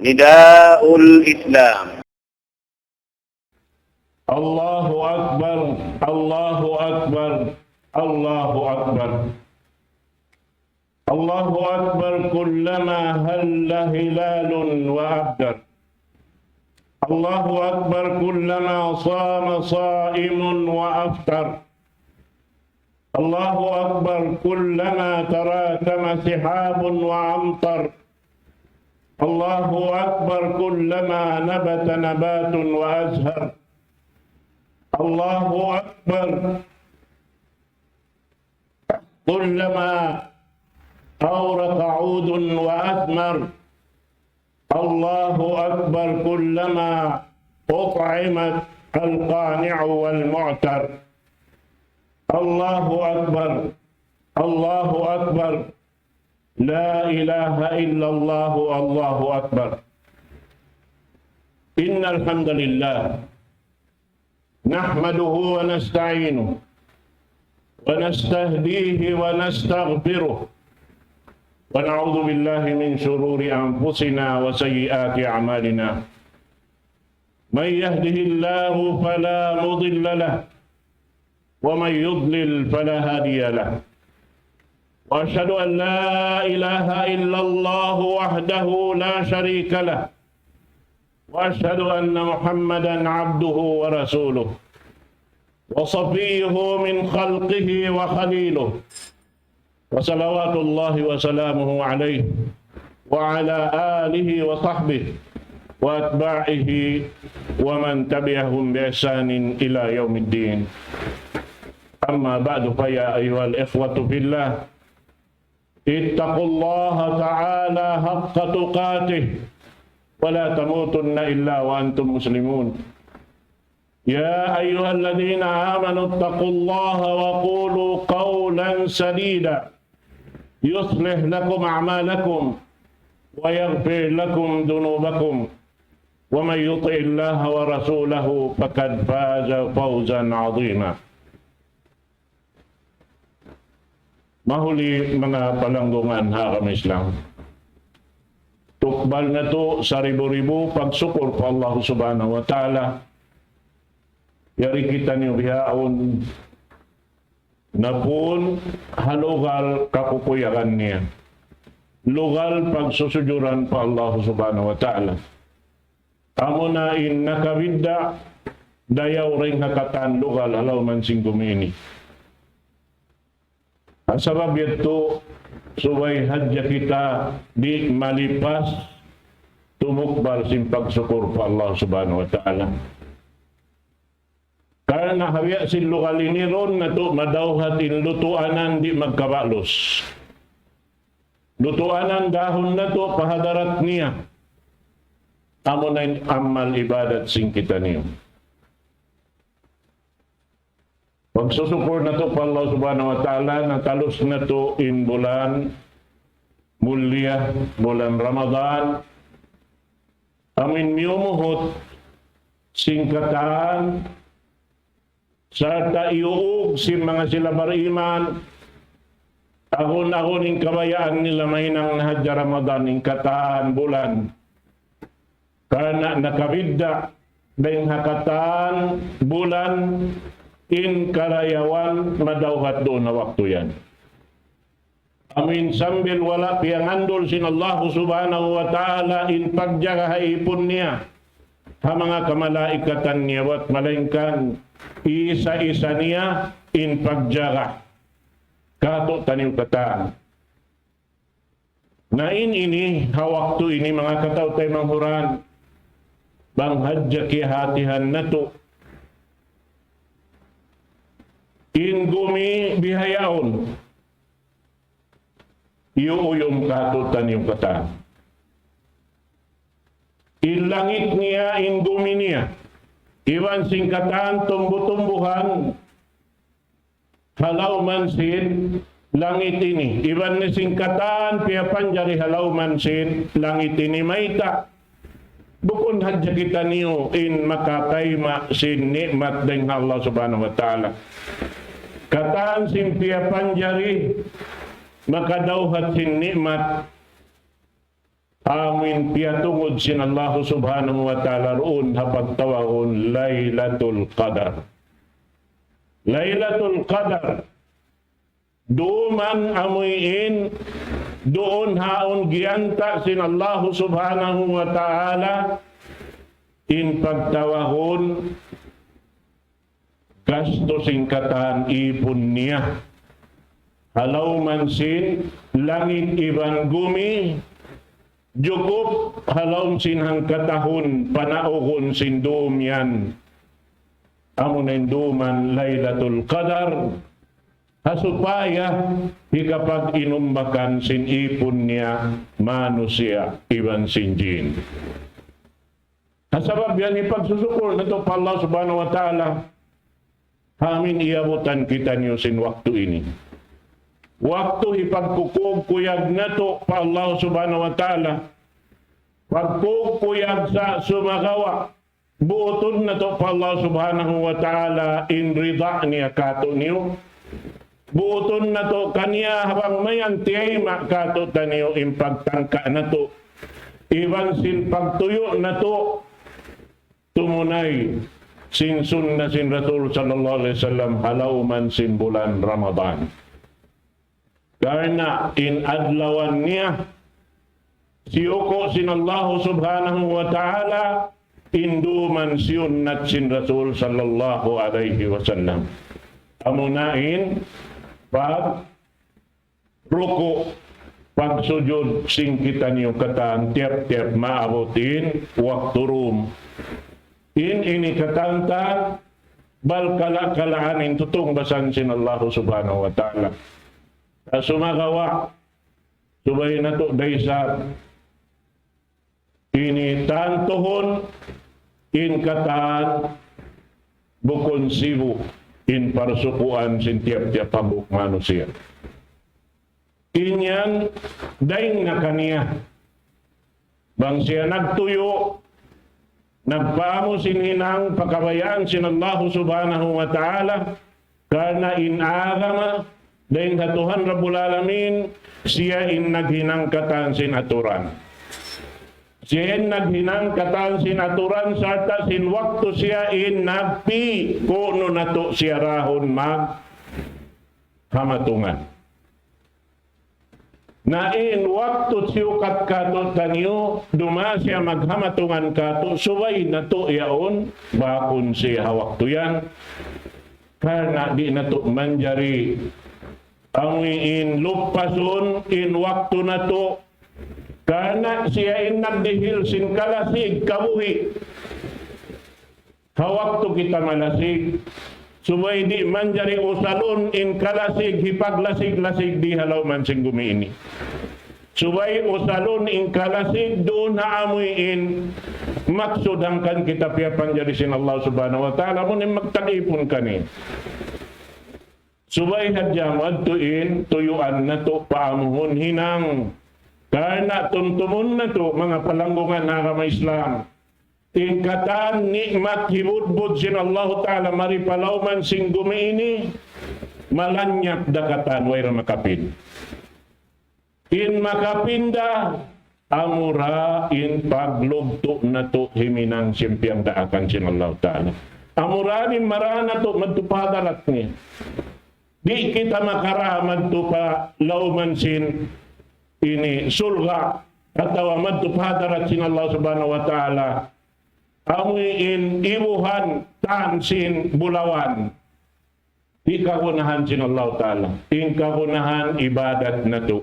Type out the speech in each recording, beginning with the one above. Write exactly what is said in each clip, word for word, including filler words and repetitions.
نداء الإسلام. الله أكبر، الله أكبر، الله أكبر. الله أكبر كلما هل هلال وأبدر. الله أكبر كلما صام صائم وأفطر. الله أكبر كلما تراكم سحاب وأمطر. الله أكبر كلما نبت نبات وأزهر. الله أكبر كلما أورق عود وأثمر. الله أكبر كلما أطعم القانع والمعتر. الله أكبر، الله أكبر، لا إله إلا الله، الله أكبر. إن الحمد لله نحمده ونستعينه ونستهديه ونستغفره، ونعوذ بالله من شرور أنفسنا وسيئات أعمالنا. من يهده الله فلا مضل له، ومن يضلل فلا هادي له. وأشهد أن لا إله إلا الله وحده لا شريك له، وأشهد أن محمدا عبده ورسوله، وصفيه من خلقه وخليله، وصلوات الله وسلامه عليه وعلى آله وصحبه وأتباعه ومن تبعهم بإحسان إلى يوم الدين. أما بعد، فيا أيها الإخوة في الله، اتقوا الله تعالى حق تقاته ولا تموتن إلا وأنتم مسلمون. يا أيها الذين آمنوا اتقوا الله وقولوا قولا سديدا يصلح لكم أعمالكم ويغفر لكم ذنوبكم ومن يطع الله ورسوله فقد فاز فوزا عظيما. Mahuli manga palanggungan ha agama Islam. Tukbal natu' saribu-ribu pagsukur pa Allah Subhanahu wa Ta'ala. Yari kitaniyu bihaun napun ha lugal kakukuyagan niya. Lugal pagsusujuran pa Allah Subhanahu wa Ta'ala. Amuna in nakabidda' dayaw dayn ha katan lugal ha lawm sin gumi ini. Sabab yadtu, subay hadja kita di' malipas tumukbal sin pagsukur pa Allah Subhanahu wa Ta'ala. Karna' ha biya' sin lugal ini duun natu' madawhat in lutuanan di' magkabalus. Lutuanan dahun natu' pa hadarat niya. Amuna in amal ibadat sin kitaniyu. Pagsusukur natu' pa Allah Subhanahu wa Ta'ala, natalus natu' in bulan mulia, bulan Ramadan. Amu in miyumuhut sin katan, sarta' iyuug sin manga sila bariman, agun-agun in kabayaan nila mahinang na hadja Ramadan in katan bulan. Karna' nakabidda' dayn ha katan bulan in karayawan madawhat duun ha waktu yan. Amu in sambil wala' piyangandul sin Allahu Subhanahu wa Ta'ala in pagjaga ha ipun niya, ha manga kamalaikatan niya, bat malaingkan isa-isa niya in pagjaga kātu'niyu katan. Na in ini, ha waktu ini, manga kataw-taymanghuran, bang hadja kiyahatihan natu'. In gumi bihaun, iyuuyum kātu'niyu katan. In langit niya, in gumi niya, iban sin katan tumbu-tumbuhan, ha lawm sin langit ini, iban sin katan piyapanjari ha lawm sin langit ini mayta'. Bukun hadja kitaniyu in makatayma' sin ni'mat dayn ha Allah Subhanahu wa Ta'ala. Katan sin piyapanjari makadawhat sin ni'mat. amuin piyatungud sin Allahu Subhanahu wa Ta'ala duun ha pagtawagun Laylatul Qadar. Laylatul Qadar. Duman amuin duun ha awn giyanta' sin Allahu Subhanahu wa Ta'ala in pagtawagun gastu sin katan ipun niya. Ha lawm sin langit iban gumi, jukup ha lawm sin hangkatahun panaugun sin dum yan. Amuna in duman Laylatul Qadar, ha supaya hikapag-inumbakan sin ipun niya manusiya' iban sin jin. Ha sabab yan hipagsusukur natu' pa Allah Subhanahu wa Ta'ala, ha amuin iyabutan kitaniyu sin waktu ini. Waktu hipagkukuyag-kuyag natu' pa Allah Subhanahu wa Ta'ala, pagkukuyag sa sumagawa', buutun natu' pa Allah Subhanahu wa Ta'ala in rida niya kātu'niyu. Buutun natu' kaniya ha bang mayan tiyayma' kātu'niyu in pagtangka natu'. Iban sin pagtuyu' natu' tumunay sin sunna sin Rasul sallallahu alayhi wasallam ha lawm sin bulan Ramadan. Karna' in adlawan niya, siyuku' sin Allahu Subhanahu wa Ta'ala, in duman siyunnat sin Rasul sallallahu alayhi wasallam. Amuna in pagruku', pagsujud sin kitaniyu katan tiyap-tiyap maabut in waktu dum. In ini katan bal kala-kalaan in tutungbasan sin Allahu Subhanahu wa Ta'ala. Sumagawa', subay natu' da isab ini tantuhun in katan bukun sibu' in parsukuan sin tiyap-tiyap hambuuk manusiya'. In yan, dayn na kaniya. Bang siya nagtuyu', nagpaamu sin hinang pakabayaan sin Allahu Subhanahu wa Ta'ala, karna' in agama, dayn ha Tuhan Rabbul Alamin, siya in naghinang katan sin aturan. Siya in naghinang katan sin aturan, sarta' sin waktu siya in nagpi, kunu' natu' siya rahun maghamatungan. Na in waktu siyukat kātu'niyu, dumatung siya maghamatungan kātu', subay natu' yaun, bakun siya ha waktu yan. Karna' di' natu' manjari, amuin lupasun in waktu natu', karna' siya in nagdihil sin kalasig kabuhi'. Ha waktu kita malasig, subay di' manjari usalun in kalasig, hipaglasig-lasig di ha lawm sin gumi ini. Subay usalun in kalasig duun ha amuin maksud hangkan kita piyapanjari sin Allah Subhanahu wa Ta'ala, amuin magtag-ipun kaniya. Subay hadja madtu in tuyuan natu' paamuhun hinang. Karna' tumtumun natu' manga palanggungan agama Islam. In katan ni'mat hibudbud sin Allahu Ta'ala mari pa lawm sin gumi ini, malanyap da katan way ra makapin. In makapin da, amura in paglugtu' natu' himinang sin piyagdaakan sin Allahu Ta'ala. Amura in mara natu' madtu pa hadarat niya. Di' kita makara madtu pa lawm sin ini surga' atawa madtu pa hadarat sin Allah Subhanahu wa Ta'ala. Amuin ibuhan tan sin bulawan. Di' kagunahan sin Allah Ta'ala. In kagunahan ibadat natu'.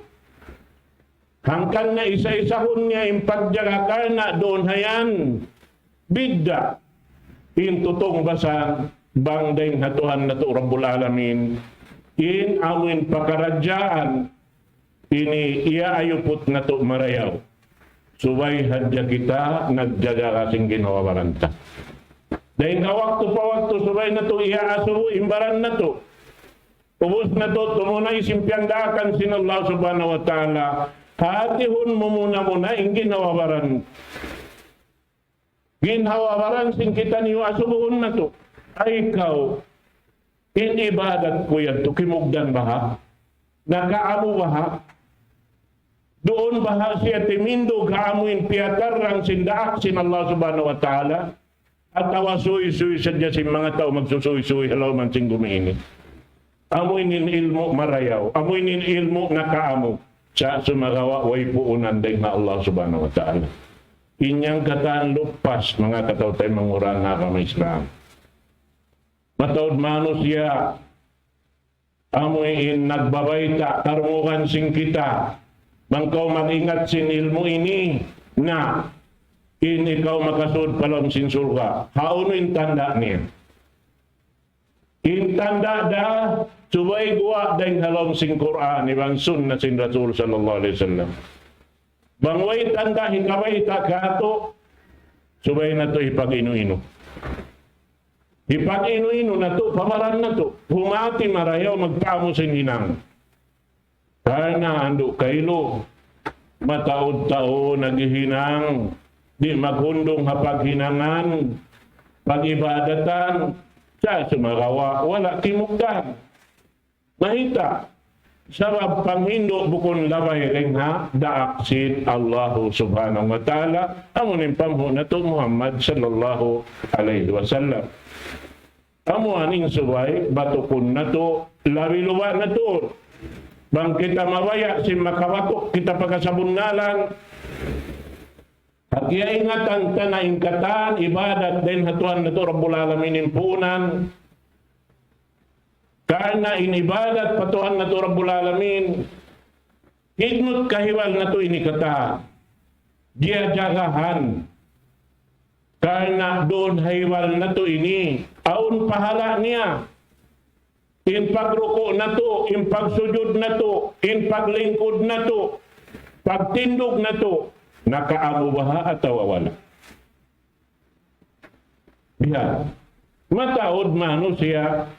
Hangkan na isa-isahun niya in pagjaga karna' duun ha yan. Bidda' in tutungbasan bang dayn ha Tuhan natu' Rabbul Alamin. In amuin pakaradjaan ini iyaayuput natu' marayaw. Subay hadja kita nagjaga sin ginhawa-baran ta. Dayn ha waktu pa waktu subay natu' iyaasubu in baran natu'. Ubus natu' tumunay sin piyagdaakan sin Allah Subhanahu wa Ta'ala. Hatihun mu muna-muna in ginhawa-baran. Ginhawa-baran sin kitaniyu asubuhun natu'. Ay kaw, in ibadat ku yadtu kimugdan baha'? Nakaamu baha'? Duun baha' siya timindug ha amuin piyatarrang sin daak sin Allah Subhanahu wa Ta'ala, atawa suysuy sadja sin manga tau magsusuysuy ha lawm sin gumi ini. Amu ini in ilmu' marayaw, amu ini in ilmu' nakaamu, sa' sumagawa' way puunan dayn ha Allah Subhanahu wa Ta'ala. In yan katan lupas, manga kataw-taymanghuran ha agama Islam. Mataud manusiya', amu in nagbabayta', karungugan sin kita. Bang kaw mag-ingat sin ilmu' ini, na in ikaw makasud pa lawm sin surga'. Hawnu in tanda' niya? In tanda' da, subay guwa' dayn ha lawm sin Qur'an iban sunna sin Rasul sallallahu alayhi wasallam. Bang way tanda' hikabayta' katu', subay natu' hipag-inu-inu. Hipag-inu-inu natu', pabaran natu'. Humati marayaw magpaamu sin hinang. Karna' andu' kailu, mataud tau naghihinang, di' maghundung ha paghinangan, pag-ibadatan, sa' sumagawa' wala' kimugdan. Mayta'? Sabab panghindu' bukun labay dayn ha daak sin Allahu Subhanahu wa Ta'ala, amu in panghu' natu' Muhammad sallallahu alayhi wasallam. Amu yan in subay batukun natu', labi luba' natu'. Bang kita mabaya' sin makabatuk kita pa kasabunnalan, ha kiyaingatan ta na in katan ibadat dayn ha Tuhan natu' Rabbul Alamin in puunan. Karna' in ibadat pa Tuhan natu' Rabbul Alamin, hikmat kahibal natu' ini katan. Diyajagahan. Karna' duun ha hibal natu' ini, awn pahala' niya. In pagruku' natu', in pagsujud natu', in paglingkud natu', pagtindug natu', nakaamu baha' atawa wala'? Bihan. Mataud manusiya',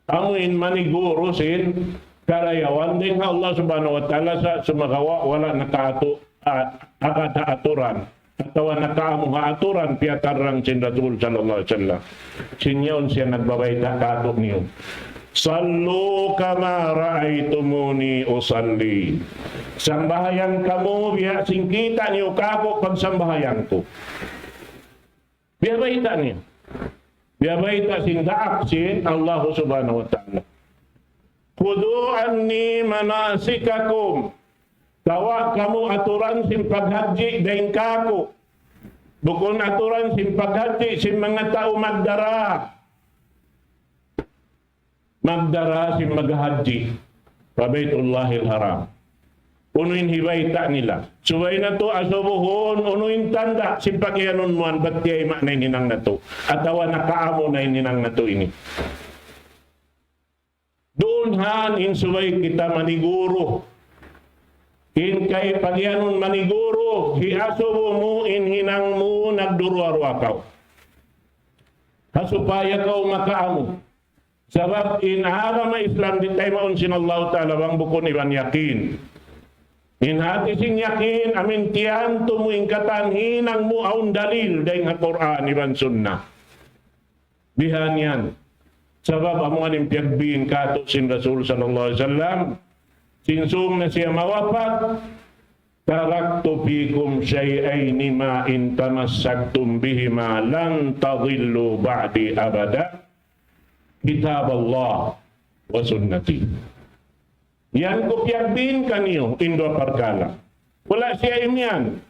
amu in maniguru sin karayawan dayn ha Allah Subhanahu wa Ta'ala, sa' sumagawa' wala' nakaatu-, a-, agad ha aturan. Atawa nakaamu ha aturan piyatarrang sin Rasul sallallahu alayhi wasallam. Sin yaun siya nagbabayta' katu' niyu. صلوا كما رأيتموني أصلي. Sambahayang kamu biya' sin kita' niyu kāku' pagsambahayang ku. Biya' bayta' niya. Biya' bayta' sin daak sin Allah Subhanahu wa Ta'ala. خذوا عني مناسككم. Kawa' kamu aturan sin paghajji dayn kāku'. Bukun aturan sin paghajji sin manga tau magdara. Magdara sin maghajji pa Baytullahil Haram. Unu in hibayta' nila? Subay natu' asubuhun, unu in tanda' sin pagiyanun mu yan, bat tiyaima' na in hinang natu'. Atawa nakaamu na in hinang natu' ini. Duun han in subay kita maniguru. In kay pagiyanun maniguru, hiyasubu mu in hinang mu nagduruwa-ruwa kaw. Ha supaya kaw makaamu. Sabab in agama Islam di' taymaun sin Allahu Ta'ala bang bukun iban yakin. In hati sin yakin, amin tiyantu mu in katan hinang mu awn dalil dayn ha Qur'an iban Sunnah. Bihan yan. Sabab amu in piyagbin katu' sin Rasul sallallahu alayhi wasallam. Sin sung na siya mawapat, تركت فيكم شيئين ما إن تمسكتم بهما لن تضلوا بعدي أبدا، كتاب الله وسنتي. Yan ku piyagbin kaniyu in duwa parkala'. Wala' siya imiyan.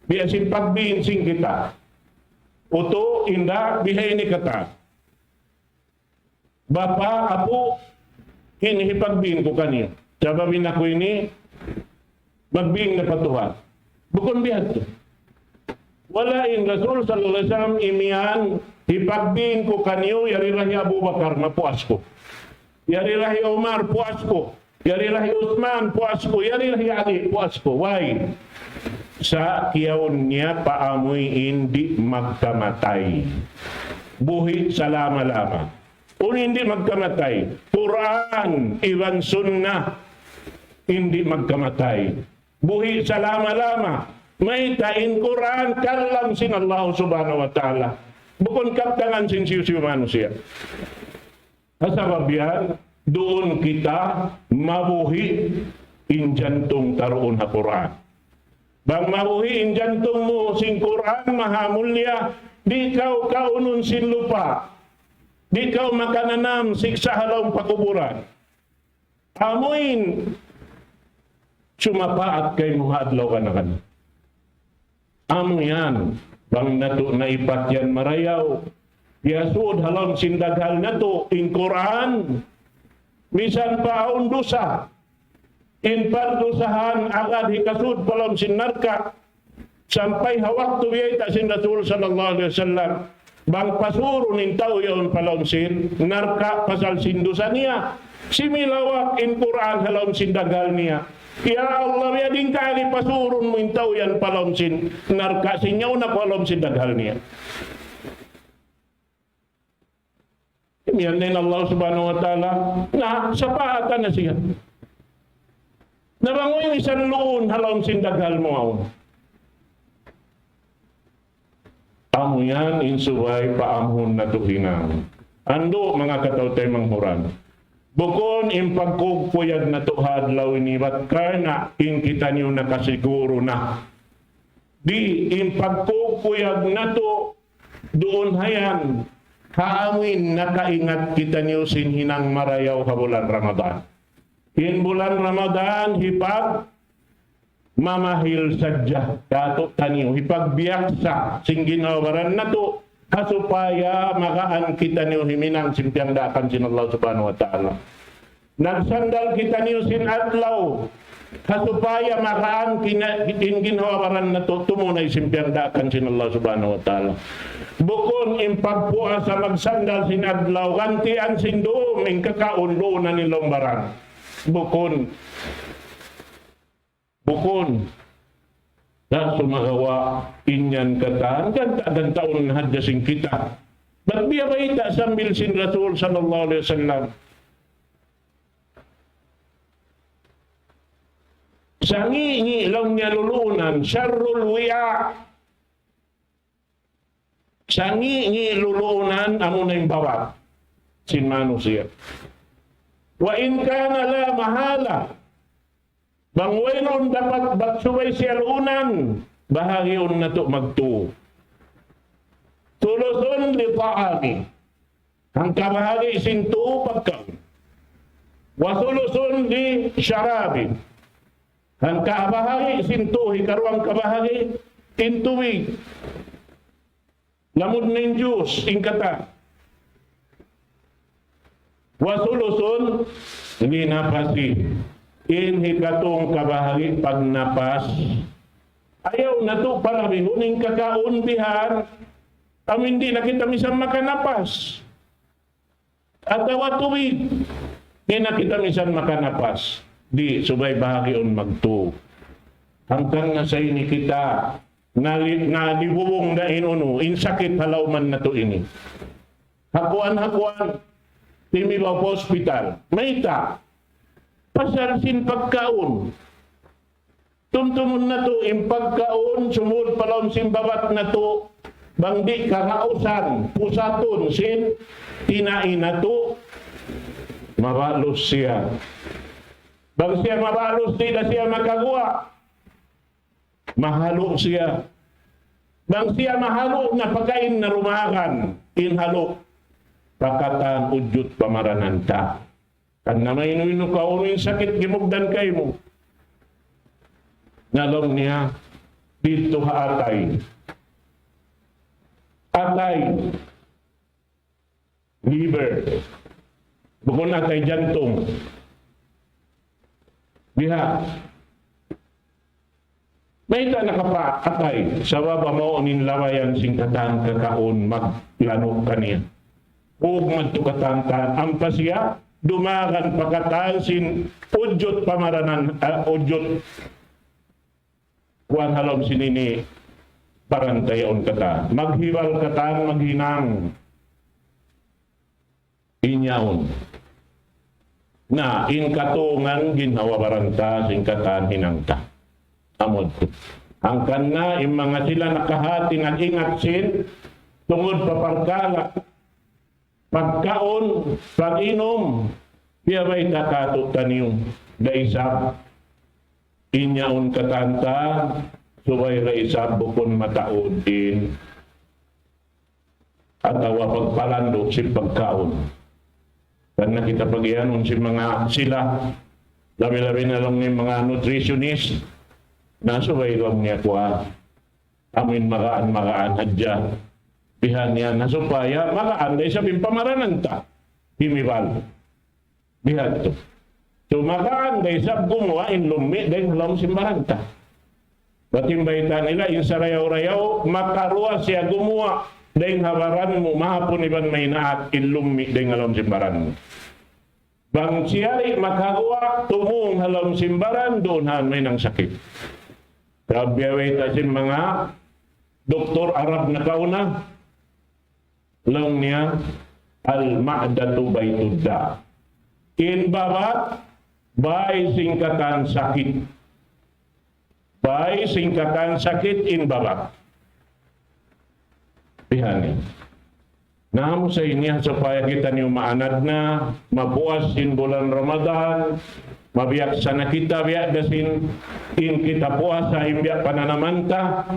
Biya' sin pagbin sin kita. Utu', inda', biha ini katan. Bapa', apu', ini hipagbin ku kaniyu. Sabab in aku ini, magbin na pa Tuhan. Bukun biya' tu. Wala' in Rasul sallallahu alayhi wasallam imiyan, hipagbin ku kaniyu, yari da hi Abu Bakar, mapuas ku. Yari da hi Umar, puas ku. Yari da hi Uthman, puas ku. Yari da hi Ali, puas ku. Way? Sa' kiyaun niya pa amuin di' magkamatay. Buhi' salama-lama. Unu in di' magkamatay? Qur'an iban Sunnah in di' magkamatay. Buhi' salama-lama. Mayta'? In Qur'an kalam sin Allah Subhanahu wa Ta'ala. Bukun kabtangan sin hisiyu-siyu manusiya'. Ha sabab yan, duun kita mabuhi' in jantung ta duun ha Qur'an. Bang mabuhi' in jantung mu sin Qur'an, maha mulia, di' kaw kaunun sin lupa', di' kaw makananam siksa' ha lawm pakuburan. Amuin sumapaat kaymu ha adlaw ganahan. Amu yan, bang natu' naipat yan marayaw, piyasud ha lawm sin daghal natu' in Qur'an, misan pa awn dusa, in pardusahan agad hikasud pa lawm sin narka', sampay ha waktu biyayta' sin Rasul sallallahu alayhi wasallam, bang pasurun in tau yaun pa lawm sin narka' pasal sin dusa niya, similawak in Qur'an ha lawm sin daghal niya. Ya Allah, biya' diin kari pasurun mu in tau yan pa lawm sin narka' sin yaun na pa lawm sin daghal niya. Imiyan na in Allah Subhanahu wa Ta'ala, na sapaatan na siya. Na bang way misan luun ha lawm sin daghal mu awn. Amu yan in subay paamhun natu' hinang. Andu' manga kataw-taymanghuran. Bukun in pagkukuyag natu' ha adlaw ini bat karna' in kitaniyu nakasiguru na. Di' in pagkukuyag natu' duun hayan, ha amuin nakaingat kitaniyu sin hinang marayaw ha bulan Ramadan. In bulan Ramadan, hipagmamahil sadja katu'taniyu, hipagbiyaksa sin ginhawa-baran natu', ha supaya magaan kitaniyu himinang sin piyangdaakan sin Allah Subhanahu wa Ta'ala. Nagsandal kitaniyu sin adlaw, ha supaya magaan kina-, in ginhawa-baran natu' tumunay sin piyangdaakan sin Allah Subhanahu wa Ta'ala. Bukun in pagpuasa magsandal sin adlaw, gantian sin dum in kakaun duun na in lawm baran. Bukun. Bukun. Na sumagawa' in yan katan, ganta'-gantaun na hadja sin kita. Bat biya' bayta' sambil sin Rasul sallallahu alayhi wasallam. Sangi'-ngi' laung niya luluunan, شر الوعاء. Sangi'-ngi' luluunan amuna in babat sin manusiya'. وإن كان لا محالة. Bang wayruun dapat bat subay siya luunan, bahagiun natu' magtū. ثلث لطعامه. Hangka bahagi' sin tū pagkaun. وثلث لشرابه. Hangka bahagi' sin tū, hikaruwa hangka bahagi' in tubig. Lamud na in juice, in katan. وثلث لنفسه. In hikatū hangka bahagi' pagnapas. Ayaw natu' palabihun in kakaun bihan. Amu in di' na kita misan makanapas. Atawa tubig. Di' na kita misan makanapas. Di', subay bahagiun magtū. Hangkan na sa ini kita, nali-, nalibubung da in unu, in sakit ha lawm natu' ini. Ha kuwan, ha kuwan, timibaw pa hospital. Mayta'? Pasal sin pagkaun. Tumtumun natu' in pagkaun sumūd pa lawm sin babat natu', bang di' kagausan, pusatun sin tinai natu', mabalus siya. Bang siya mabalus, di' da siya makaguwa', mahalu' siya. Bang siya mahalu' na, pakain na dumagan in halu', pa katan ujud pamaranan ta. Kan na mainu-inu kaw, unu in sakit gimugdan kaymu? Na laung niya, didtu ha atay. Atay. Liver. Bukun atay, jantung. Biha'. Mayta' nakapaatay? Sabab amu in labayan sin katan kakaun maglanu' kaniya. Ug madtu katan-katan ampa siya dumagan pa katan sin ujud pamaranan, ah, ujud kuwan ha lawm sin ini parantayaun katan. Maghibal katan, maghinang. In yaun. Na, in katungan ginhawa-baran ta, sin katan hinang ta. Amud. Hangkan na, in manga sila nakahati nag-ingat sin, tungud pa parkala', pagkaun, pag-inum, biya' bayta' katu'taniyu, da isab. In yaun katan-katan, subay da isab bukun mataud in atawa pagpalandu' sin pagkaun. Karna' kita pagiyanun sin manga sila, labi-labi na laung niya manga nutritionist, na subay laung niya kuwan. Amuin magaan-magaan hadja. Bihan yan, na supaya magaan da isab in pamaranan ta. Himibal. Bihan tu. So, magaan da isab gumuwa' in lummi' dayn ha lawm sin baran ta. Bat in bayta' nila, in sarayaw-rayaw, makaruwa siya gumuwa' dayn ha baran mu, mahapun iban maynaat in lummi' dayn ha lawm sin baran mu. Bang siya di' makaguwa', tumung ha lawm sin baran, duun ha mahinang sakit. Sabab biya' bayta' sin manga doktor Arab nakauna, laung niya, "Al-ma'datu baytud da." In babat, bay sin katan sakit. Bay sin katan sakit in babat. Bihan ini. Na amu sa ini supaya kitaniyu maanad na, mapuas sin bulan Ramadan, mabiyaksana kita biya' da sin in kita puasa in biya' pananaman ta.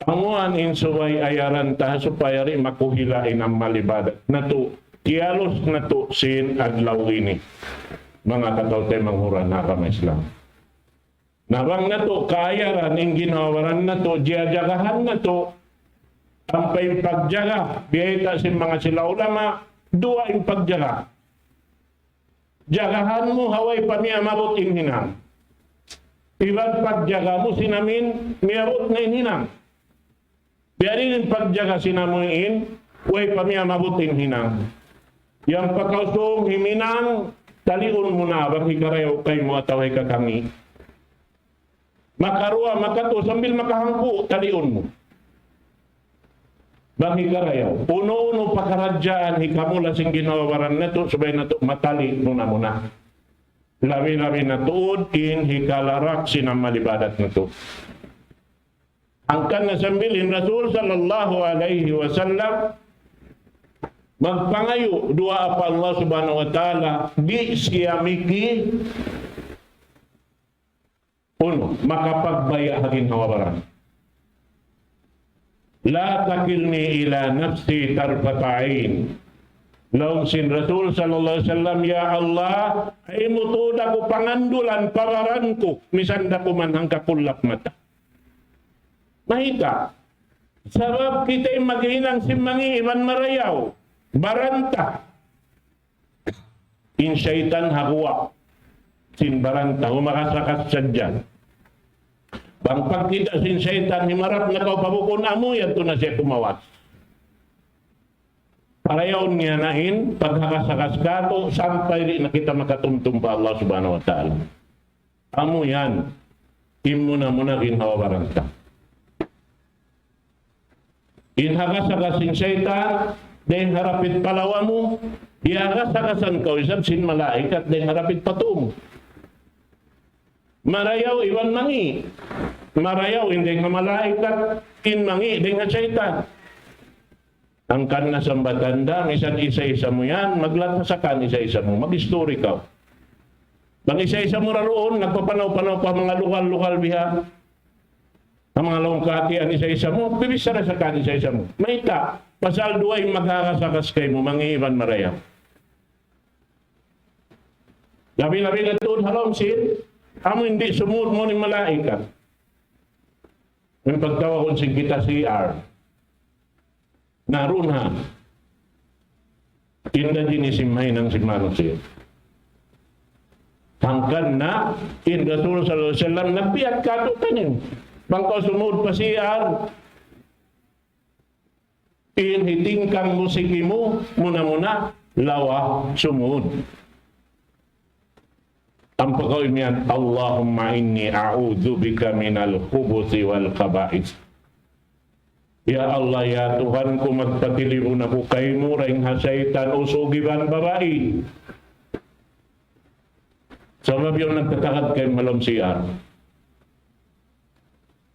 Amuin in subay ayaran ta supaya di' makuhila' in amal ibadat natu', tiyalus natu' sin adlaw ini. Manga kataw-taymanghuran ha agama Islam. Na bang natu' kaayaran in ginhawa-baran natu', jiyajagahan natu', ampa in pagjaga, biyayta' sin manga sila ulama, duwa in pagjaga. Jagahan mu ha way pa miyamabut in hinang. Iban pagjaga mu sin amin miyabut na in hinang. Biya' diin in pagjaga sin amu in way pa miyamabut in hinang. Yan pagkausung himinang, taliun mu na bang hikarayaw kaymu atawa hikakangi'. Makaruwa, makatu, sambil makahangpu', taliun mu. Bang hikarayaw. Unu-unu pakaradjaan hikamula sin ginhawa-baran natu', subay natu' matali muna-muna. Labi-labi na tuud in hikalarak sin amal ibadat natu'. Hangkan na sambil in Rasul sallallahu alayhi wasallam magpangayu', duwaa pa Allah Subhanahu wa Ta'ala, di' siya miki unu, makapagbaya' ha ginhawa-baran. "La takilni ila nafsi tarfata ain." Laung sin Rasul sallallahu alayhi wasallam, "Ya Allah, ayaw mu tuud aku pangandulan pa baran ku, misan da kuman hangka kullap mata." Mayta'? Sabab kita in maghinang sin mangi' iban marayaw. Baran ta. In saytan ha guwa' sin baran ta, humakas-hakas sadja. Bang pagkita' sin saytan, himarap na kaw pa bukun amu, yadtu na siya kumawas. Parayawun niya na in paghakas-hakas katu', sampay di' na kita makatumtum pa Allah Subhanahu wa Ta'ala. Amu yan, in muna-muna ginhawa-baran ta. In hakas-hakas sin saytan, dayn harapit pa lawa mu, hiyakas-hakasan kaw isab sin malaikat, dayn harapit pa tuu mu. Marayaw iban mangi'. Marayaw in dayn ha malaikat, in mangi' dayn ha saytan. Hangkan na sambatan da, misan isa-isa mu yan, maglatas akan isa-isa mu, mag-istori kaw. Bang isa-isa mu ra duun, nagpapanaw-panaw pa manga lugal-lugal biha. Ha manga laung kahatihan isa-isa mu, bibichara sa kan isa-isa mu. Mayta', pasal duwa in maghakas-hakas kaymu, mangi' iban marayaw. Labi-labi na tuud ha lawm sin, amu in di' sumud mu in malaikat. In pagtawagun sin kita C R. Na duun ha. Inda jinis in mahinang sin manusiya'. Hangkan na, in Rasul sallallahu alayhi wasallam, nagbiya' katu' kaniyu. Bang kaw sumud pa C R, in hitingkang mu siki mu, muna-muna, lawa, sumud. Ampa kaw imiyan, "Allahumma inni a'udhu bika minal khubuthi wal khaba'ith." Ya Allah, ya Tuhan ku, magpatilibun aku kaymu dayn ha saytan, usug iban babai. Sabab yaun nagtatagad kaymu ha lawm C R.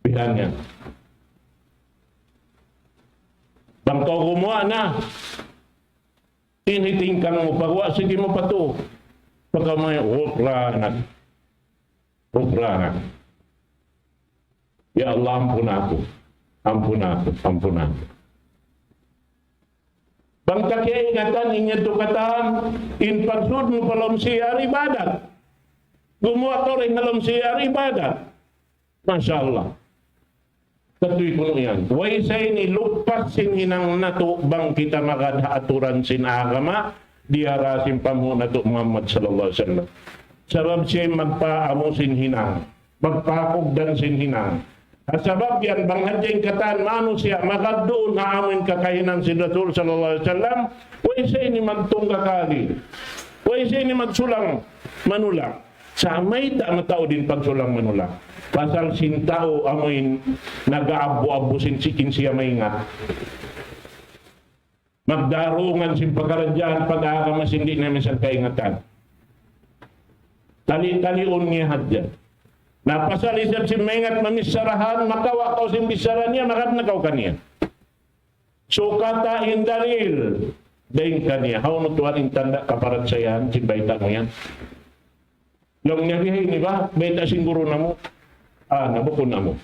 Bihan yan. Bang kaw gumuwa' na, in hitingkang mu pa guwa', siki mu pa tuu. Pagka may ukra na. غفرانك. Ya Allah, ampuna aku. Ampuna aku, ampuna aku. Bang ta kaingatan in yadtu katan, in pagsud mu pa lawm C R ibadat. Gumuwa' kaw dayn ha lawm C R ibadat. Masha Allah. Katuy kunu' yan. Way sa ini lupas sin hinang natu' bang kita magad ha aturan sin agama, diyara sin panghu' natu' Muhammad sallallahu alayhi wasallam. Sabab siya in magpaamu sin hinang, magpakugdan sin hinang. Ha sabab yan, bang hadja in katan manusiya' magad duun ha amu in kakahinang sin Rasul sallallahu alayhi wasallam, way sa ini magtungga kali. Way sa ini magsulang manulang. Sa' mayta' mataud in pagsulang manulang? Pasal sin tau amu in nag-aabbu-abbu sin si-, in siya maingat. Magdarungan sin pakaradjaan pag-agama sin di' na minsan kaingatan. Tali-taliun niya hadja. Na pasal isab sin maingat mamissarahan, makawa' kaw sin bissara niya, magad na kaw kaniya. Sukata in dalil dayn kaniya. Hawnu tuwan in tanda' kaparachayaan sin bayta' mu yan? Laung niya, bihaini ba bayta' sin guru namu'? Ah, na bukun amu.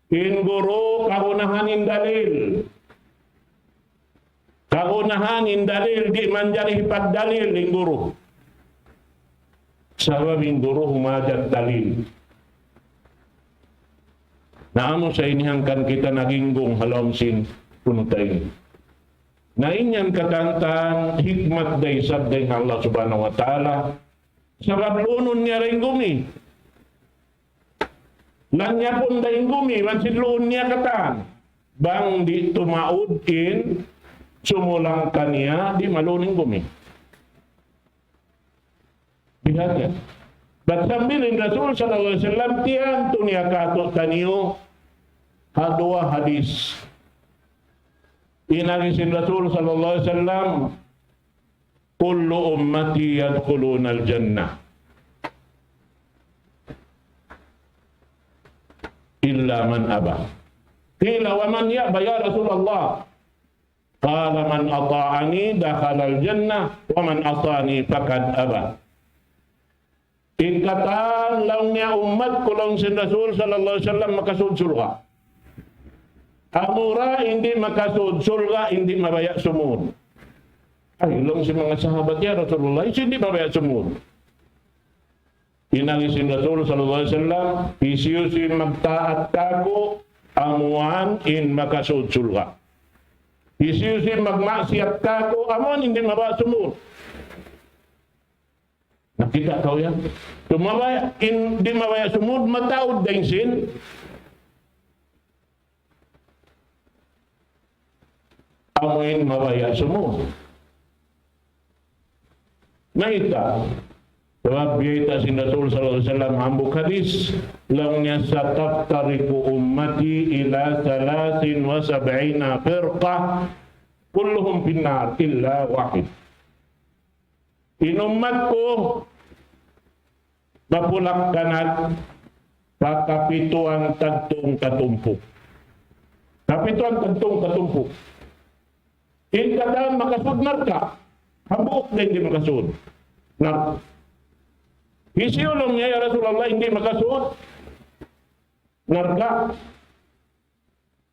In guru, kagunahan in dalil. Kagunahan in dalil, di' manjari hipagdalil in guru. Sabab in guru humajat dalil. Na amu sa ini hangkan kita naginggung ha lawm sin kunu' ta ini. Na in yan katantan hikmat da isab dayn ha Allah Subhanahu wa Ta'ala. Sabab luunun niya da in gumi. Lanyapun da in gumi, iban sin luun niya katan. Bang di' tumaud in sumulang kaniya, di' maluun in gumi. Bihayan. Bat sambil in Rasul sallallahu alayhi wasallam, tiyantu niya kātu'niyu ha duwa hadis. In agi sin Rasul sallallahu alayhi wasallam, كل أمتي يدخلون الجنة إلا من أبى. قيل: ومن يأبى يا رسول الله؟ قال: من أطاعني دخل الجنة ومن عصاني فقد أبى. In katan laung niya ummat ku laung sin Rasul sallallahu alayhi wasallam makasud surga'. Amura in di' makasud surga', in di' mabaya' sumud. Ay, laung sin manga sahabat, "Ya Rasulullah, hisiyu in di' mabaya' sumud?" In agi sin Rasul sallallahu alayhi wasallam, "Hisiyu-siyu in magtaat kāku', amuan in makasud surga'. Hisiyu-siyu in magmaksiyat kāku', amuan in di' mabaya' sumud." Nakita' kaw yan? Tumabaya, in di' mabaya' sumud, mataud dayn sin amu in mabaya' sumud. Mayta'? Sabab biyayta' sin Rasul sallallahu alayhi wasallam hambuuk hadis, laung niya, ستفترق أمتي على ثلاث وسبعين فرقة كلهم في النار إلا واحد. In ummat ku, mapulak kanat pa kapituan tagtung katumpu'. Kapituan tagtung katumpu'. In katan makasud narka', hambuuk da in di' makasud narka'. Hisiyu laung niya, "Ya Rasulullah, in di' makasud narka'?"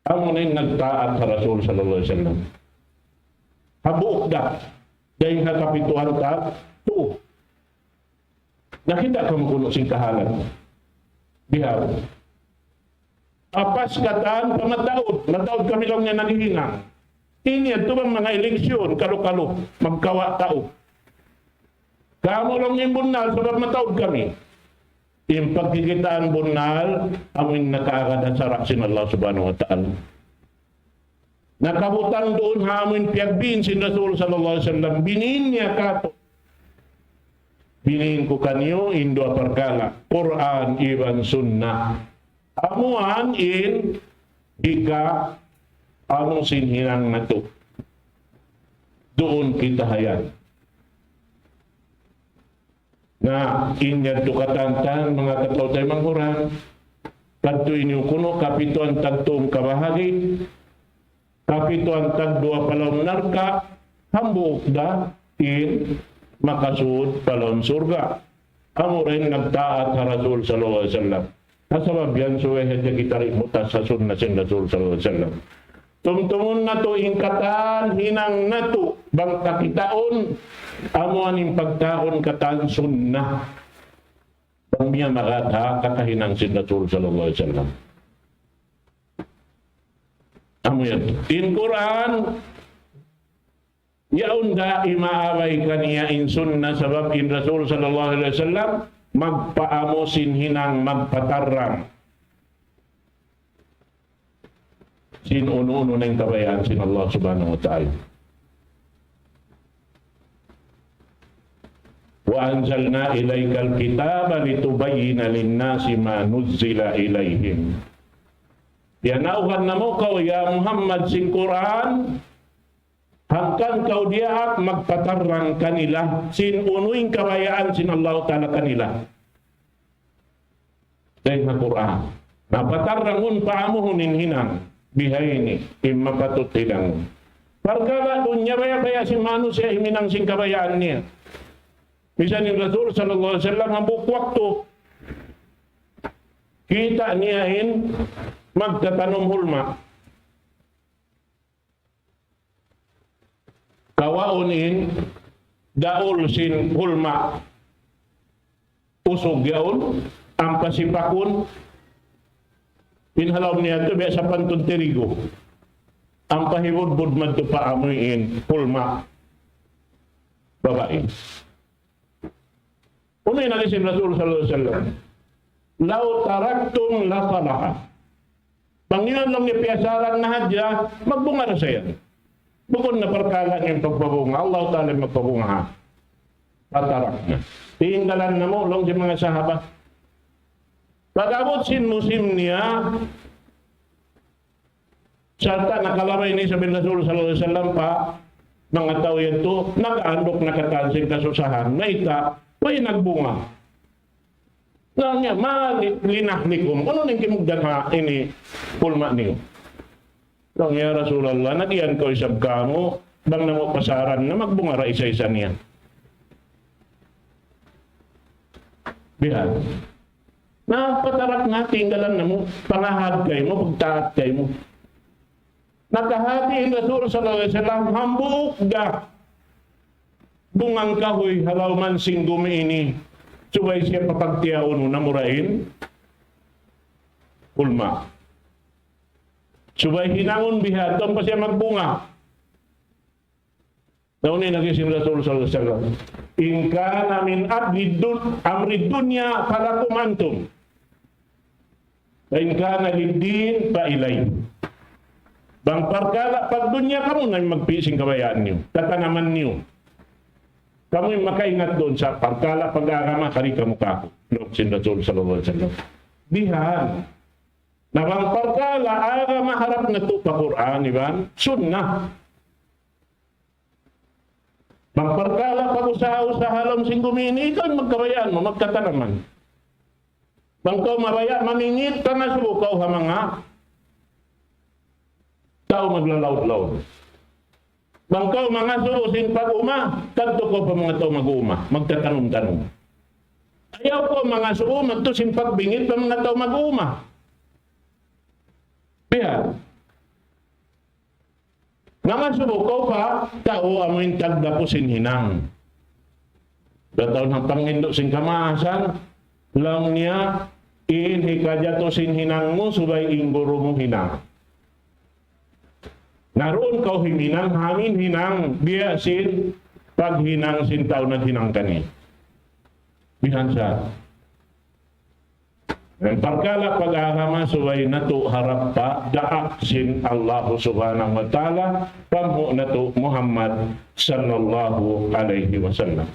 Amu na in nagtaat ha Rasul sallallahu alayhi wasallam. Hambuuk da, dayn ha kapituan tagtu. Nakita' kamu kunu' sin kahalan. Bihaun. Apas katan pa mataud, mataud kami laung niya naghihinang. Ini yadtu bang manga eleksyon, kalu-kalu, magkawa' tau. Kamu laung in bunnal, sabab mataud kami. In pagkikitaan bunnal, amu in nakaagad ha sara' sin Allah Subhanahu wa Ta'ala. Nakabutang duun ha amu in piyagbiin sin Rasul sallallahu alayhi wasallam, biniin niya kātu'. Biniin ku kaniyu in duwa parkala', Qur'an iban Sunnah. Amuan in hika amu sin hinang natu'. Duun kita ha yan. Na, in yadtu katantan, manga kataw-taymanghuran, kadtu ini kunu' kapituan tagtu kabahagi', kapituan tagduwa pa lawm narka', hambuuk da in makasud pa lawm surga'. Amura in nagtaat ha Rasul sallallahu alayhi wasallam. Na sabab yan subay hadja kita di' mutas ha sunna sin Rasul sallallahu alayhi wasallam. Tumtumun natu' in katan hinang natu' bang ta kitaun, amu in pagtawagun katan sunna. Bang niya magad ha katan hinang sin Rasul sallallahu alayhi wasallam. Amu yan. In Qur'an, yaun da imaabay kaniya in sunna sabab in Rasul sallallahu alayhi wasallam magpaamu sin hinang magpatarrang sin unu-unu na in kabayaan sin Allah subhanahu wa ta'ala. وأنزلنا إليك الكتاب لتبين للناس ما نزل إليهم. Diyanauhan namu' kaw, ya Muhammad, sin Qur'an, hangkan kaw diyaak magpatarrang kanila sin unu in kabayaan sin Allahu Ta'ala kanila. Dayn ha Qur'an. Na patarrangun, paamuhun in hinang. Bihaini, in mapatut hinangun. Parkala' dunya, baya'-baya' sin manusiya' himinang sin kabayaan niya. Misan in Rasul sallallahu alayhi wasallam, hambuuk waktu, kita' niya in magtatanum hulma. Kawaun in daul sin hulma. Usug yaun, ampa sipakun, in ha lawm niya tu biya' sapantun tirigu. Ampa hibudbud madtu pa amuin hulma babai. Unu in agi sin Rasul sallallahu alayhi wasallam? لو تركتم لصلح. Bang niyu laung niya piyasaran na hadja, magbunga da sa yan. Bukun na parkala' niya in pagbunga, Allah Ta'ala in magpabunga ha. Patarak na. Tinggalan namu', laung sin manga sahaba. Pag-abut sin musim niya, sarta' nakalabay na isab in Rasul sallallahu alayhi wasallam pa manga tau yadtu, nag-anduk na katan sin kasusahan. Mayta', way nagbunga. Laung niya, ما لنخلكم. Unu in kimugdan ha ini hulma niyu? Laung, ya Rasulullah, nagiyan kaw isab kamu, bang namu' pasaran na magbunga da isa-isa niya. Bihan. Na, patarak na, tinggalan namu', pangahad kaymu, pagtaat kaymu. Nakahati in Rasul sallallahu alayhi wasallam, hambuuk da bungang kahuy ha lawm sin gumi ini, subay siya papagtiyaun na mura in hulma. Subay hinangun biha', ampa siya magbunga. Laung niya, agi sin Rasul sallallahu alayhi wasallam, إن كان من أمر الدن-، أمر الدنيا فلكم أنتم، وإن كان للدين فإلي. Bang parkala' pagdunya, kamu na in magpi' sin kabayaan niyu, tatanaman niyu. Kamu in makaingat duun, sa' parkala' pag-agama, kari kamu kāku'. Laung sin Rasul sallallahu alayhi wasallam. Bihan. Na bang parkala' agama, harap natu' pa Qur'an iban Sunnah. Bang parkala' pag-usaha-usaha ha lawm sin gumi ini, ikaw in magkabayaan mu, magkatanaman. Bang kaw mabaya' mamingit, pangasubu kaw ha manga tau maglalaud-laud. Bang kaw mangasubu sin pag-uma, kadtu kaw pa manga tau mag-uma, magtatanum-tanum. Ayaw kaw mangasubu madtu sin pagbingit pa manga tau mag-uma. Biya'. Mangasubu kaw pa tau amu in tagdapu sin hinang. Dataun ha panghindu' sin kamaasan, laung niya, in hikajatu sin hinang mu, subay in guru mu hinang. Na duun kaw huminang, amu in hinang, biya' sin paghinang sin tau naghinang kaniya. Bihan sa. In parkala' pag-agama subay natu' harap pa daak sin Allah Subhanahu wa Ta'ala, panghu' natu' Muhammad sallallahu alayhi wasallam.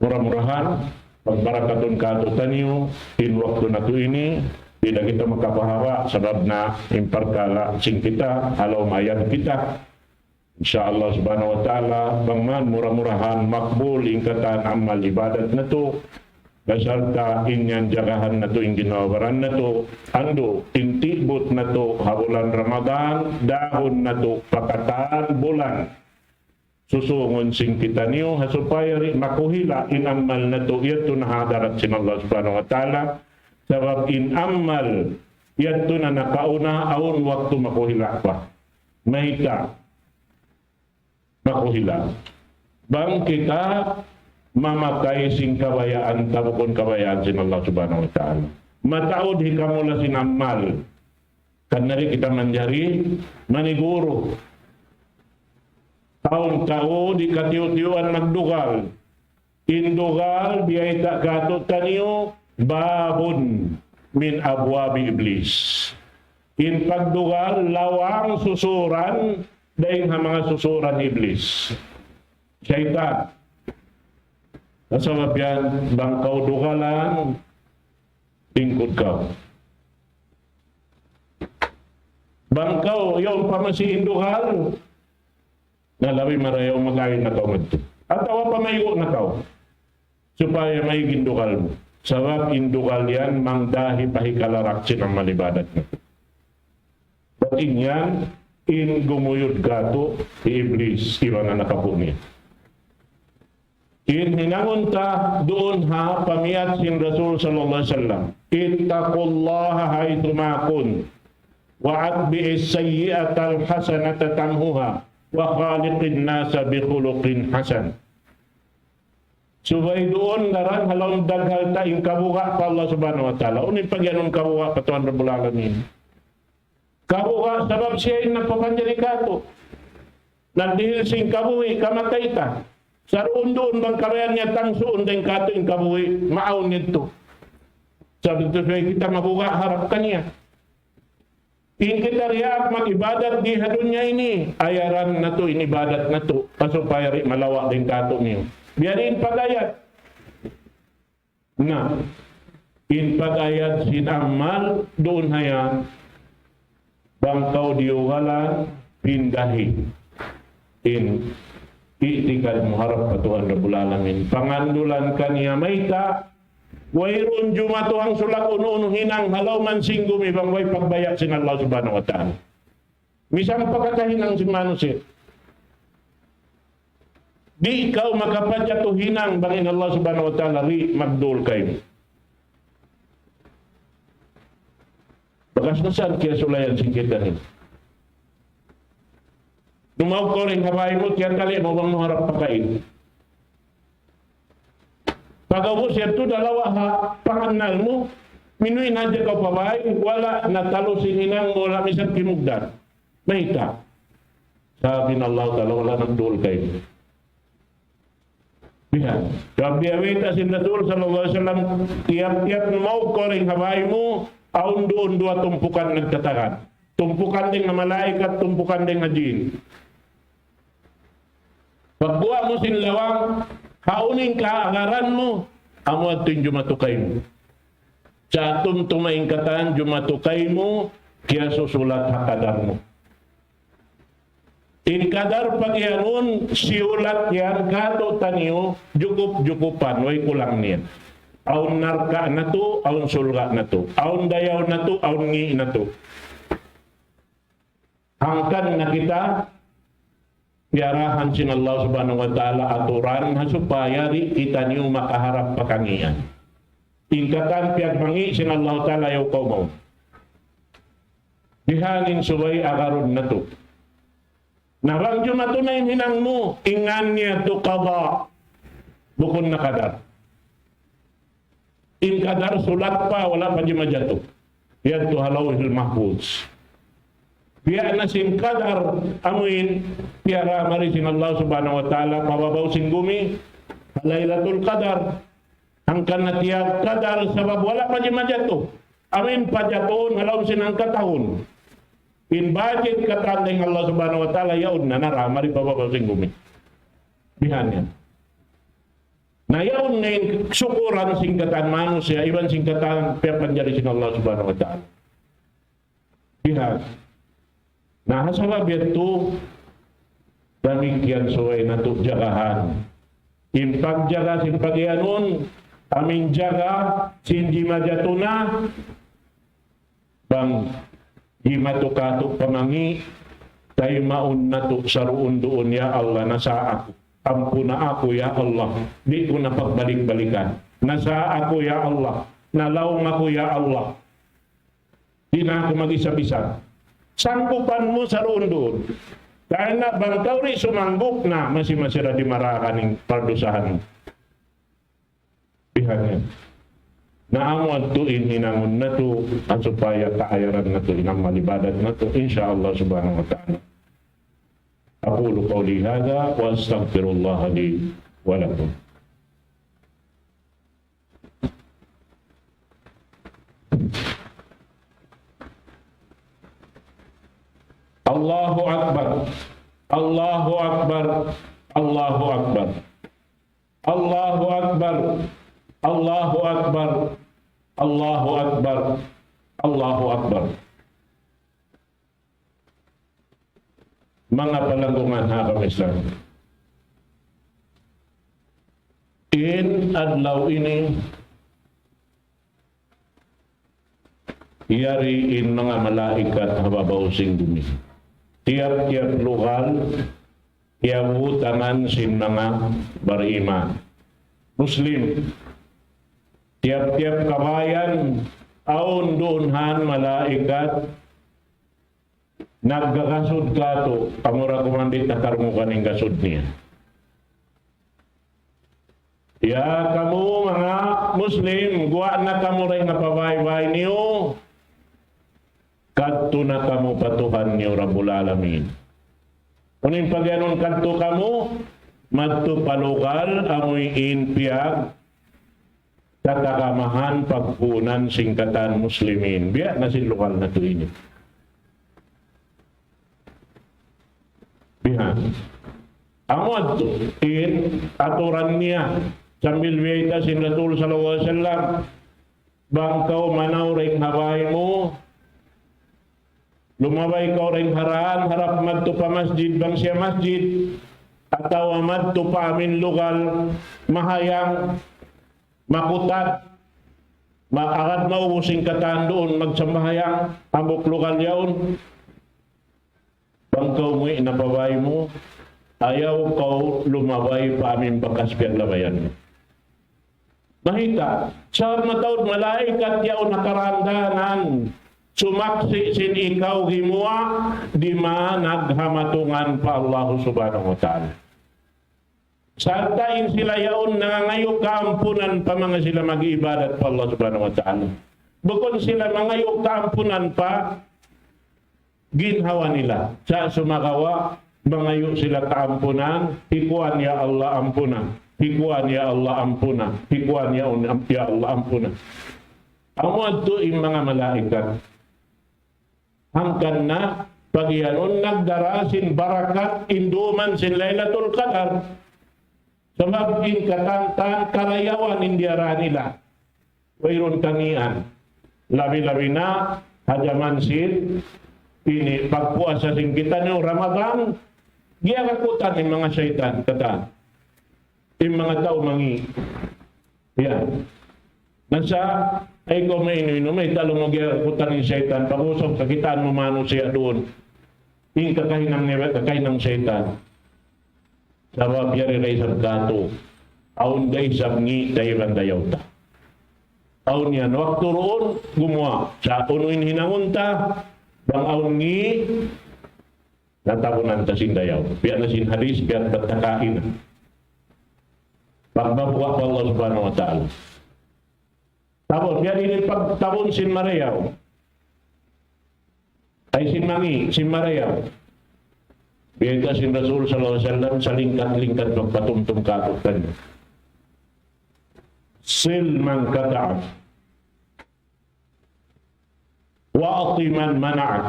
Mura-murahan, pagbarakatun kātu'niyu in waktu natu' ini, di' na kita makapahaba', sabab na in parkala' sin kita, halaw mayan kita. Insya Allah Subhanahu wa Ta'ala, bang man mura-murahan makbul in katan amal ibadat natu', basarta' in yan jagahan natu' in ginhawa-baran natu', andu' in tibut natu' ha bulan Ramadan, dahun natu' pa katan bulan. susungun sin kitaniyu, ha supaya di' makuhila' in amal natu', yadtu na ha hadarat sin Allah Subhanahu wa Ta'ala, sabab in amal, yadtu na nakauna, awn waktu makuhila' pa. Mayta'? Makuhila'. Bang kita mamakay sin kabayaan ta bukun kabayaan sin Allah Subhanahu wa Ta'ala. Mataud hikamula sin amal. Kan na di' kita manjari maniguru. Awn tau di' katiyu'-tiyuan magdugal. In dugal, biyayta' kātu'niyu, babun min abwabi Iblis. In pagdugal, lawang susuran, dayn ha manga susuran Iblis. Saytan. Sabab yan, bang kaw dugalan, lingkud kaw. Bang kaw, yaun pa masi in dugal, na labi marayaw mag-ain na kaw madtu. Atawa pamaygu' na kaw. Supaya maig in dugal mu. Sabab in dugal yan mangdahi pa hikalarak sin amal ibadat mu. Bat in yan, in gumuyud kātu' hi Iblis, iban anak apu' niya. In hinangun ta duun ha pamiyat sin Rasul sallallahu alayhi wasallam, اتقوا الله حيثما كنتم وأتبعوا السيئة الحسنة تمحها وخالق الناس بخلق حسن. Subay duun daran ha lawm daghal ta in kabuga' pa Allah Subhanahu wa Ta'ala. Unu in pagiyanun kabuga' pa Tuhan Rabbul Alamin? Kabuga' sabab siya in nagpapanjari kātu'. Nagdihil sin kabuhi', kamatay ta. Sa' duun-duun bang karayan niya tangsuun dayn kātu' in kabuhi', maawn yadtu. Sabab yadtu subay kita mabuga' harap kaniya. In kita diyaak mag-ibadat di ha dunya ini, ayaran natu' in ibadat natu', ha supaya di' malawa' dayn kātu'niyu. Biya' diin pag-ayad. Na, in pag-ayad sin amal duun ha yan, bang kaw diyugalan, pindahi in i'tikad mu harap pa Tuhan Rabbul Alamin. Pangandulan kaniya mayta', wayruun jumatu hangsulag unu-unu hinang ha lawm sin gumi bang way pagbaya' sin Allah Subhanahu wa Ta'ala. Misan pa kakahinang sin manusiya'. Di' kaw makapajatu hinang bang in Allah Subhanahu wa Ta'ala di' magdul kaymu. Bakas na sa' kiyasulayan sin kita ini. Dumaug kaw dayn ha bāy mu, tiyatali' mu bang mu harap pakain. Pag'ubus yadtu dalawa ha pangannal mu, minuwi' na hadja kaw pa bāy, wala' na talus in hinang mu, wala' misan kimugdan. Mayta'? Sabab in Allah Ta'ala wala' nagdul kaymu. Bihan. Sabab biya' bayta' sin Rasul sallallahu alayhi wasallam, tiyap-tiyap dumaug kaw dayn ha bāy mu, awn duun duwa tumpukan nagtatagan. Tumpukan dayn ha malaikat, tumpukan dayn ha jin. Pagguwa' mu sin lawang, hawnu in kaagaran mu, amu yadtu in jumatu kaymu. Sa' tumtuma in katan jumatu kaymu, kiyasusulat ha kadar mu. In kadar pagiyanun, siyulat yan kātu'niyu, jukup-jukupan, way kulang niya. Awn narka' natu', awn surga' natu'. Awn dayaw natu', awn ngī' natu'. Hangkan na kita, piyarahan sin Allah Subhanahu wa Ta'ala aturan, ha supaya di' kitaniyu makaharap pa kangīan. In katan piyagmangī' sin Allah Ta'ala yaun kaw mawn. Bihaini subay agarun natu'. Na bang jumatu na in hinang mu, in ngan niya yadtu qada. Bukun na qadar. In qadar sulat pa, wala' pa jimajatu. Yadtu ha Lawhil Mahfuz. Biya' na sin qadar, amuin, piyara mari sin Allah Subhanahu wa Ta'ala, pa babaw sin gumi, ha Laylatul Qadar. Hangkan na tiyap qadar sabab wala' pa jimajatu. Amuin pajatuhun ha lawm sin hangka tahun. In budget katan dayn Allah Subhanahu wa Ta'ala yaun na nara mari pa babaw sin gumi. Bihan yan. Na yaun na in sukuran sin katan manusiya', iban sin katan piyapanjari sin Allah Subhanahu wa Ta'ala. Bihan. Na, ha sabab yadtu, damikkiyan subay natu' jagahan. In pagjaga sin pagiyanun, amuin jaga sin jimajatu na, bang jimatu kātu' pa mangī', Taymaun natu' saruun-duun, "Ya Allah, nasa aku. Ampuna aku, ya Allah. Di' ku na pagbalik-balikan. Nasa aku, ya Allah. Nalaung aku, ya Allah. Di' na aku mag-isab-isab." Sanggupan mu saruun-duun. Karna' bang kaw di' sumanggup na, masi-masi ra dimarakan in pardusahan mu. Bihayan. Na amu yadtu in hinangun natu', ha supaya kaayaran natu' in amal ibadat natu', insya Allah subhanahu wa ta'ala. أقول قولي هذا وأستغفر الله لي ولكم. الله أكبر. الله أكبر. الله أكبر. الله أكبر. الله أكبر. الله أكبر. الله أكبر. Manga palanggungan ha agama Islam. In adlaw ini, yari in manga malaikat ha babaw sin bumi. Tiyap-tiyap lugal, kiyabutangan sin manga bariman. Muslim. Tiyap-tiyap kabayan, awn duun han malaikat, naggagasud katu', amura kuman di' ta karungugan in gasud niya. Ya kamu manga Muslim, guwa' na kamu dayn ha pabaya'-baya' niyu, kadtu na kamu pa Tuhan niyu Rabbul Alamin. Unu in pagiyanun kadtu kamu, madtu pa lugal, amuin piyag, tatagamahan pagpuunan sin katan Muslimin. Biya' na sin lugal natu' ini. Bihan. Amu yadtu, in aturan niya, sambil biyayta' sin Rasul sallallahu alayhi wasallam, bang kaw manaw dayn ha bay mu, lumabay kaw dayn ha dān, harap madtu pa masjid, bang siya masjid, atawa madtu pa amin lugal, mahayang, makutad, ma-, agad maubus in katan duun magsambahayang, hambuuk lugal yaun. Bang kaw muwi' na pa bay mu, ayaw kaw lumabay pa amin bakas piyaglabayan mu. Mayta', sabab mataud malaikat yaun ha karān-dānan, sumaksi' sin ikaw gimuwa', di' manag hamatungan pa Allah Subhanahu wa Ta'ala. Sarta' in sila yaun nangangayu' kaampunan pa manga sila mag-iibadat pa Allah Subhanahu wa Ta'ala. Bukun sila mangayu' kaampunan pa ginhawa nila. Sa' sumagawa', mangayu' sila kaampunan, hi kuwan ya Allah ampuna, hi kuwan ya Allah ampuna, hi kuwan ya un-, ya Allah ampuna. Amu yadtu in manga malaikat. Hangkan na, pagiyanun nagdara sin barakat in duman sin Laylatul Qadar. Sabab in katantan karayawan in diyara nila. Wayruun kangīan. Labi-labi na, ha jaman sin, ini pagpuasa sin kitaniyu Ramadan, giyagakutan in manga saytan, katan. In manga tau mangī'. Ya. Nasa, ay kaw mainu-inu, mayta' laung mu giyagakutan in saytan, pag-usug kakitaan mu manusiya' duun. In kakahinang niya, kakahinang saytan. Sabab yari da isab katu'. Awn da isab ngī' da iban dayaw ta. Awn yan, waktu duun, gumuwa'. Sa' unu in hinangun ta, bang awn ngī', natabunan ta sin dayaw. Biya' na sin hadis, biya' bat ta kain. Pagmabuga' pa Allah Subhanahu wa Ta'ala. Tabun, biya' ini pagtabun sin marayaw. Ay sin mangī', sin marayaw. Biya' sin Rasul sallallahu alayhi wasallam, salingkat-lingkat pagpatumtum kātu' kaniya. صل من قطعك وأعط من منعك.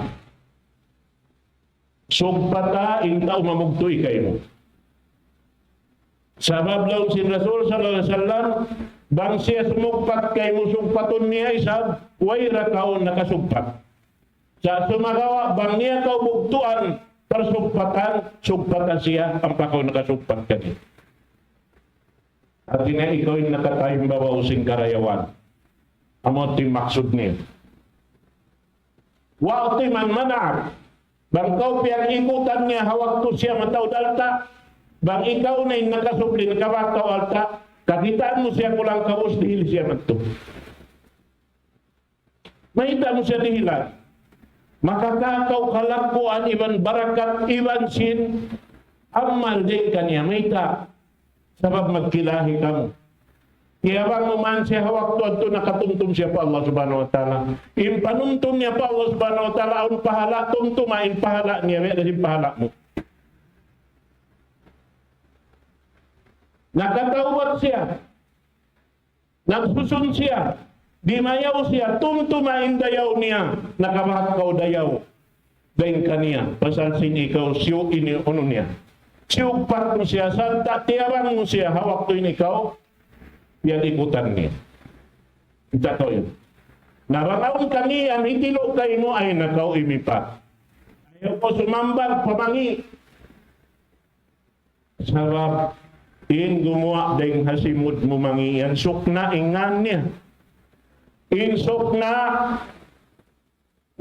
Sugpata in tau mamugtu' kaymu. Sabab laung sin Rasul sallallahu alayhi wasallam, bang siya sumugpat kaymu, sugpatun niya isab, way ra kaw nakasugpat. Sa' sumagawa', bang niya kaw bugtuan, parsugpatan, sugpata siya, ampa kaw nakasugpat kaniya. Hāti niya ikaw in nakatahimbabaw sin karayawan. Amu in maksud niya. وأعط من منعك. Bang kaw piyag-ikutan niya ha waktu siya mataud alta', bang ikaw na in nakasubli, nakabak kaw alta', kakitaan mu siya kulang kaus dihil siya madtu. Mayta' mu siya dihilan? Makakawa' kaw kalagguan iban barakat iban sin amal dayn kaniya. Mayta'? Sabab magkilahi kamu. Kiyabang mu man siya ha waktu yadtu nakatumtum siya pa Allah Subhanahu wa Ta'ala. In panumtum niya pa Allah Subhanahu wa Ta'ala, awn pahala', tumtuma in pahala' niya, biya' da sin pahala' mu. Nakatawbat siya. Nagsusun siya. Dimayaw siya, tumtuma in dayaw niya, nakabahak kaw dayaw dayn kaniya, pasal sin ikaw siyu' ini unu niya. Siyugpat mu siya, sarta' tiyabang mu siya, ha waktu ini kaw, yan ikutan niya. Kita' kaw yan. Na bang awn kami yan, hitilu' kaymu, ay na kaw imipat. Ayaw kaw sumambag pa mangi'. Sabab in gumuwa' dayng ha simud mu mangi' yan, sukna' in ngan niya. In sukna',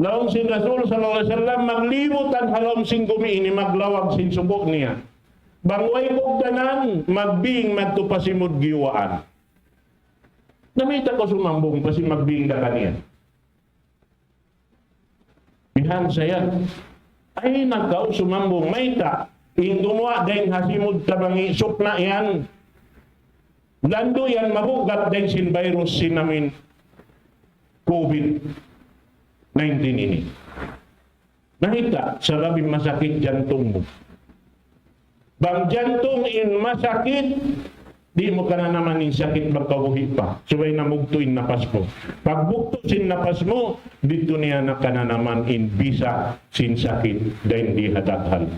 laung sin Rasul sallallahu alayhi wasallam, maglibutan ha lawm sin gumi ini, maglawag sin suku' niya. Bang way bugdanan, magbing madtu pa simud giyuwaan. Na mayta' kaw sumambung pa sin magbing da kaniya? Bihan sa yan. Ay na kaw sumambung, mayta'? In gumuwa' dayng ha simud ta mangi', sukna' yan. Landu' yan mabugat dayng sin virus sin amin COVID nineteen ini. Mayta'? Sabab in masakit jantung mu. Bang jantung in masakit, di' mu kananaman in sakit bang kaw buhi' pa. Subay na mugtu' in napas mu. Pagbugtu' sin napas mu, didtu niya na kananaman in bisa sin sakit dayn di ha daghal.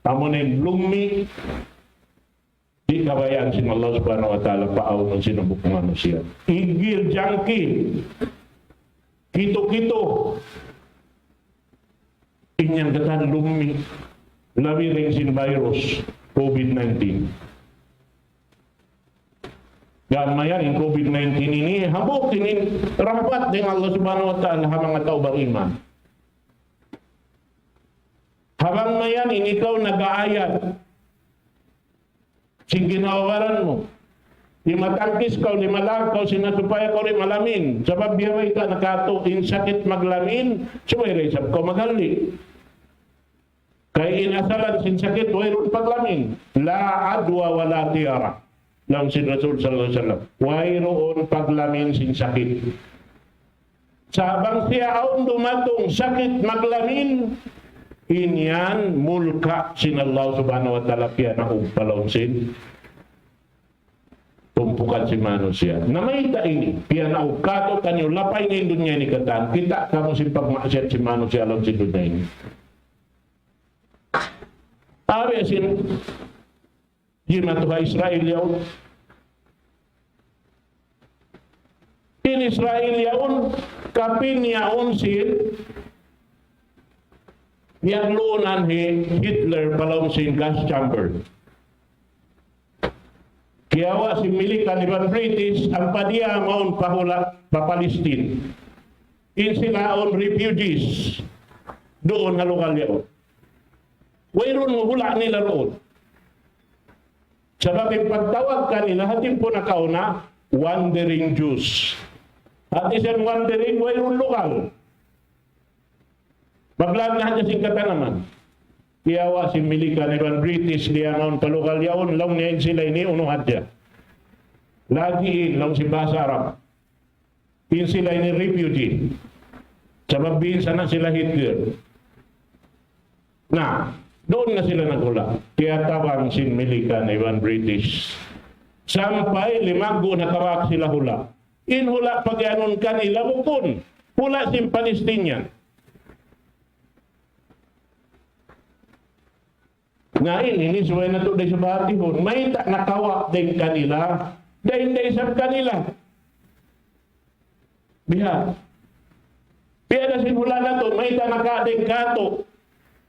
Amu na in lummi', di' kabayaan sin Allah Subhanahu wa Ta'ala paawnun sin hambuuk manusiya'. Igil, jangki, kitu-kitu. In yan katan lummi', labi dayn sin virus, COVID nineteen. Gām mayan in COVID nineteen ini, hambuuk ini rahmat dayn Allah Subhanahu wa Ta'ala ha manga tau bariman. Ha bang mayan in ikaw nag-aayad sin ginhawa-baran mu. Di' matangkis kaw, di' malag kaw, sin supaya kaw di' malamin. Sabab biya' bayta' na katu', in sakit maglamin, subay da isab kaw maghalli'. Kay in asalan sin sakit, wayruun paglamin. لا عدوى ولا طيرة. Laung sin Rasul sallallahu alayhi wasallam, wayruun paglamin sin sakit. Sa' bang siya awn dumatung sakit maglamin, in yan mulka' sin Allah Subhanahu wa Ta'ala piyanaug pa lawm sin tumpukan sin manusiya'. Na mayta' ini, piyanaug katu' taniyu, lapay na in dunya ini katan, kita' kamu sin pagmaksiyat sin manusiya' lawm sin dunya ini. Abi sin jimatu ha Israel yaun. In Israel yaun, kapin yaun sin piyagluunan hi Hitler pa lawm sin gas chamber. Kiyawa' sin Milikan iban British, ampa diya mawn pa hula' pa Palestine. In sila awn refugees duun ha lugal yaun. Wayruun hula' nila duun. Sabab in pagtawag kanila ha timpu nakauna, wandering Jews. Hati sin wandering, wayruun lugal. Maglaag na hadja sin katanaman. Kiyawa' sin Milikan iban British diya mawn pa lugal yaun, laung niya in sila ini unu hadja. Lagiin, laung sin bahasa Arab. In sila ini refugee. Sabab binsana sila Hitler. Na, duun na sila naghula'. Tiyatabang sin Milikan iban British. Sampay limaggu' nakabak sila hula'. In hula' pagiyanun kanila bukun hula' sin Palestinian. Na ini, ini subay natu' da isab hatihun. Mayta' nakawa' dayn kanila? Dayn da isab kanila. Biha'. Biya' da sin hula' natu', mayta' nakawa' dayn katu'?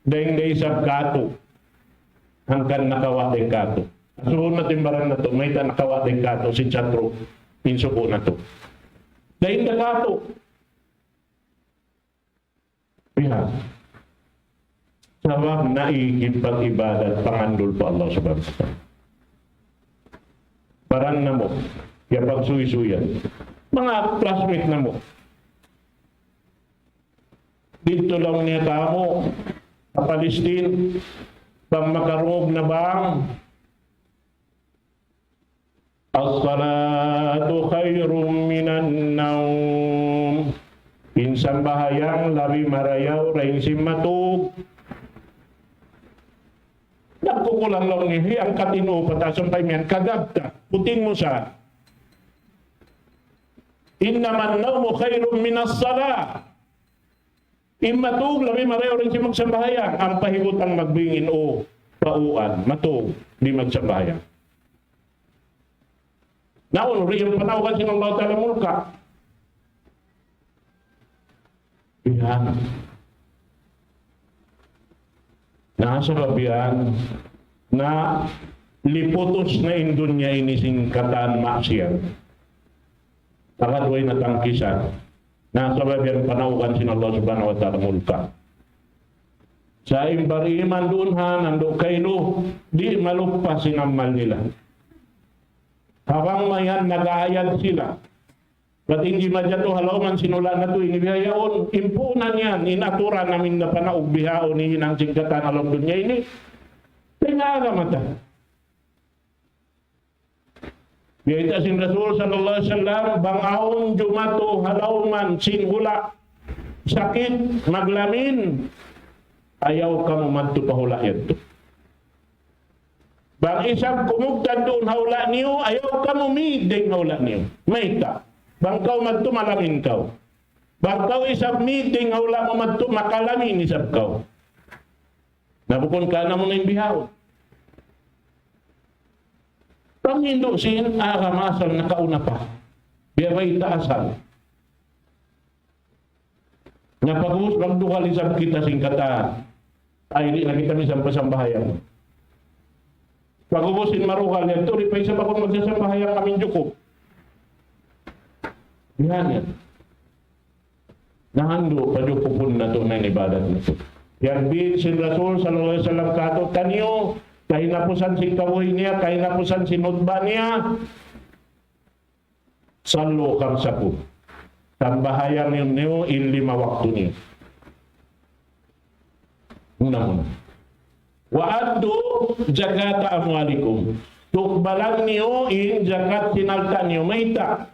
Dayn da isab katu'. Hangkan nakawa' dayn katu'. Asubuhun natu' in baran natu', mayta' nakawa' dayn katu', sin satru', in suku' natu'. Dayn da katu'. Biha'. Sabab naikipag-ibadat pangandul pa Allah Subhanahu wa Ta'ala. Baran namu', ya pagsuysuyan. Manga classmate namu'. Didtu laung niya kamu, ha Palestine, bang makarungug na bang, الصلاة خير من النوم. In sambahayang labi marayaw dayn sin matug. Nagkukulang laung niya, hi, angkat in ū pataas, sampay miyan, kagab ta, puting mu sa. إنما النوم خير من الصلاة. In matug labi marayaw dayn sin magsambahayang, ampa hibutang magbing in ū pa uan, matug, di' magsambahayang. Na unu, di' yan panaugan sin Allah Ta'ala mulka'. Yan. Na sabab yan, na liputus na in dunya ini sin katan maksiyat. Tagad way na tangkisan. Na sabab yan panaugan sin Allah Subhanahu wa Ta'ala mulka'. Sa' in bariman duun ha, nandu' kaylu, di' maluppas in amal nila. Habang mayan nag-aayad sila. Bat in di' majatu ha lawm sin hula' natu' ini bihaun, in puunan yan, in aturan amin na panaug bihaun, in hinang sin katan ha lawm dunya ini. Tingala mata. Biyayta' sin Rasul sallallahu alayhi wasallam, bang awn jumatu ha lawm sin hula', sakit, maglamin, ayaw kamu madtu pa hula' yadtu. Bang isab kumugdan duun ha hula' niyu, ayaw kamu mīg dayn ha hula' niyu. Mayta'? Bang kaw madtu malamin kaw. Bang kaw isab mīg dayn ha hula' mu madtu makalamin isab kaw. Na bukun ka na mu na in bihaun. Panghindu' sin agama asal nakauna pa. Biya' bayta' asal. Na pag'ubus magdugal isab kita sin katan. Ay, di' na kita misan pa sambahayang. Pag'ubus in marugal yadtu, di' pa isab aku magsasambahayang amin jukup. Yan yan. Nahandu' pajukupun natu' na in ibadat natu'. Yan biyayta' sin Rasul sallallahu alayhi wasallam kātu'niyu, kahinapusan sin kabuhi' niya, kahinapusan sin hutba niya. صلوا خمسكم. Sambahayang niyu in lima waktu niyu. Muna-muna. وأدوا زكاة أموالكم. Tukbalan niyu in jakat sin alta' niyu. Mayta'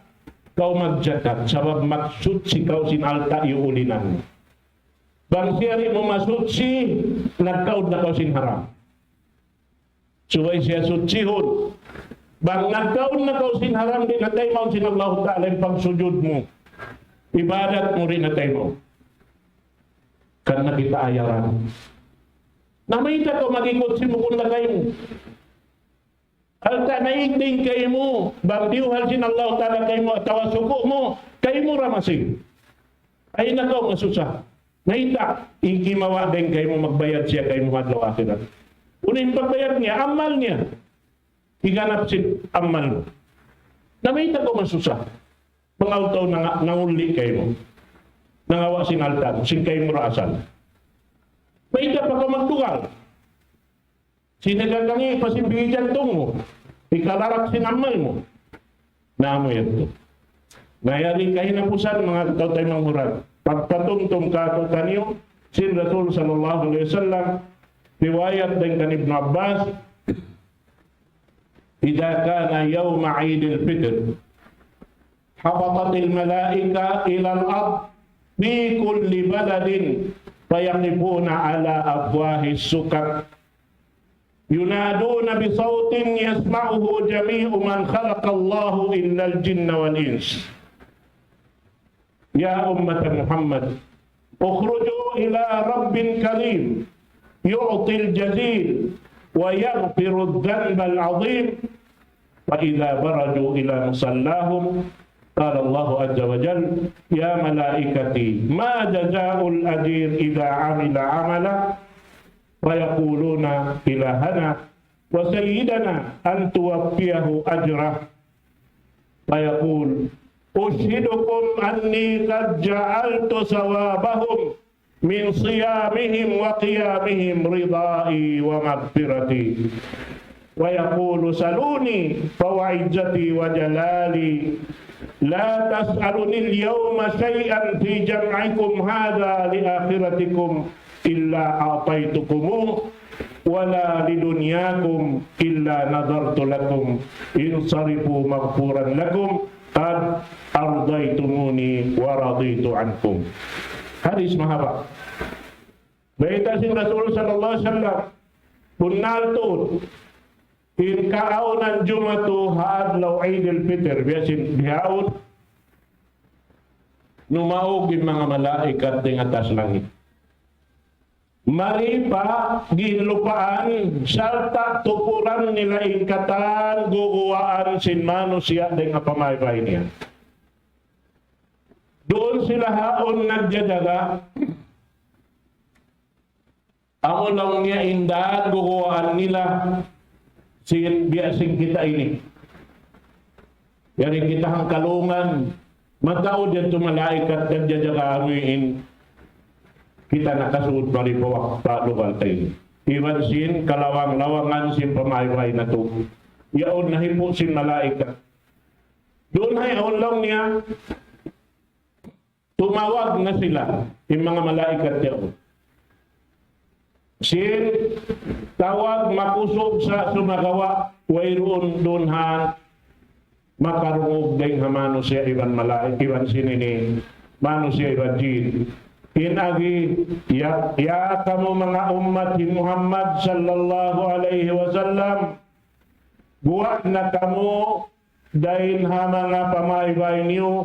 kaw magjakat? Sabab magsuchi kaw sin alta' iyuulinan. Bang siya di' mu masuchi, nagkaun na kaw sin haram. Subay siya suchihun. Bang nagkaun na kaw sin haram, di' na taymaun sin Allahu Ta'ala in pagsujud mu. Ibadat mu di' na taymaun. Karna' kita ayaran. Na mayta' kaw mag-ikut sin bukun lagay mu. Alta' naig dayn kaymu, bang diyuhal sin Allahu Ta'ala kaymu, atawa suku' mu, kaymu ra masing. Ay na kaw masusa. Mayta', in kimawa' dayn kaymu magbayad siya kaymu ha adlaw akhirat. Unu in pagbayad niya, amal niya. Higanap sin amal mu. Na mayta' kaw masusa. Pangaw-taw nanga-, nanguli kaymu. Nangawa' sin alta' mu, sin kaymu ra asal. Mayta' pa kaw magtugal. Sin nagkakangi' pa sin biji jantung mu, hikalarak sin amal mu. Na amu yadtu. Na yari kahinapusan, manga tau taymanghud, pagpatumtum kātu'niyu sin Rasul sallallahu alayhi wasallam, riwayat dayn kan Ibnu Abbas, إذا كان يوم عيد الفطر هبطت الملائكة إلى الأرض في كل بلد فيقفون على أفواه السكك ينادون بصوت يسمعه جميع من خلق الله إلا الجن والإنس. يا أمة محمد، اخرجوا إلى رب كريم يعطي الجزيل ويغفر الذنب العظيم. فإذا برزوا إلى مصلاهم قال الله عز وجل: يا ملائكتي، ما جزاء الأجير إذا عمل عملا؟ فيقولون: إلهنا وسيدنا أن توفيه أجره. فيقول: أشهدكم أني قد جعلت ثوابهم من صيامهم وقيامهم رضائي ومغفرتي. ويقول: سلوني، فوعزتي وجلالي لا تسألوني اليوم شيئا في جمعكم هذا لآخرتكم إلا أعطيتكموه، ولا لدنياكم إلا نظرت لكم، انصرفوا مغفورا لكم، قد أرضيتموني ورضيت عنكم. Hadis mahaba'. Bayta' sin Rasul sallallahu alayhi wasallam, bunnal tuud, in kaawnan jumatu ha adlaw Eid al-Fitr, biya' sin bihaun, numaug in manga malaikat dayn ha taas langit. Mari pa ginlupaan, sarta' tukuran nila in katan guguwaan sin manusiya' dayn ha pamaybay niya. Duun sila haun nagjajaga. Amu laung niya in daan guguwaan nila sin biya' sin kita ini. Yari kita hangkalungan, mataud yadtu malaikat nagjajaga amu in kita nakasud mari pa wak-, pa lugal ta ini. Iban sin kalawang-lawangan sin pamaybay natu'. Yaun nahipu' sin malaikat. Duun hay awn laung niya, tumawag na sila, in manga malaikat yaun. Sin tawag makusug sa sumagawa', wayruun duun ha makarungug dayn ha manusiya' iban malaikat, iban sin ini, manusiya' iban jin. In agi, ya, ya kamu manga ummat hi Muhammad sallallahu alayhi wasallam, guwa' na kamu dayn ha manga pamaybay niyu,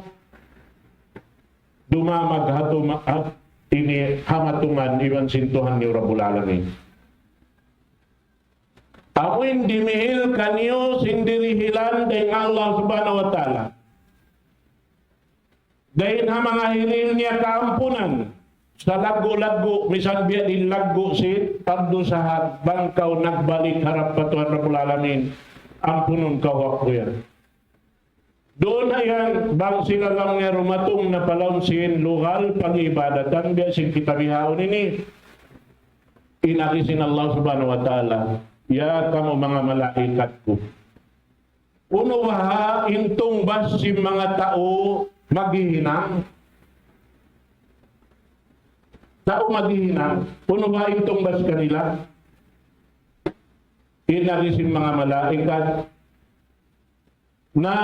dumamag ha tuma-, ha ini hamatungan iban sin Tuhan niyu Rabbul Alamin. Amu in dimihil kaniyu sin dirihilan dayn ha Allah Subhanahu wa Ta'ala. Dayn ha manga hirihil niya kaampunan. Sa laggu'-laggu', misan biya' diin laggu' sin pardusahan, bang kaw nagbalik harap pa Tuhan Rabbul Alamin, ampunun kaw aku yan. Duun na yan, bang sila laung niya dumatung na pa lawm sin lugal pag-ibadatan, biya' sin kita bihaun ini. In agi sin Allah Subhanahu wa Ta'ala, ya kamu manga malaikat ku. Unu baha' in tungbas sin manga tau maghihinang? Tau maghihinang, unu baha' in tungbas kanila? In agi sin manga malaikat, na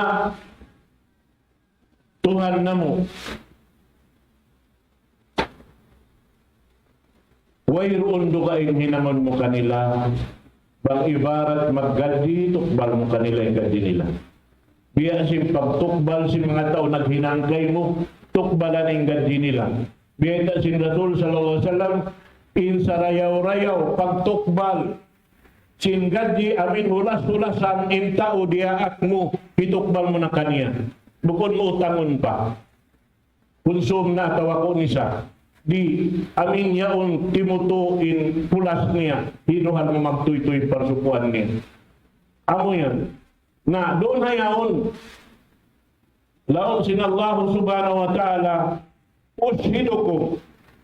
Tuhan namu', wayruun dugaing hinangun mu kanila, bang ibarat maggadji, tukbal mu kanila in gadji nila. Biya' sin pagtukbal sin manga tau naghinang kaymu, tukbalan in gadji nila. Biya' ta sin Rasul sallallahu alayhi wasallam, in sarayaw-rayaw pagtukbal sin gadji amin hulas-hulasan in tau diyaak mu, hitukbal mu na kaniya. Bukun mu utangun pa. Kunsum na atawa ku'nisa. Di', amin yaun timutu' in pulas niya, hinuhan mu magtuytuy parsukuan niya. Amu yan. Na, duun ha yaun. Laung sin Allah Subhanahu wa Ta'ala, أشهدكم,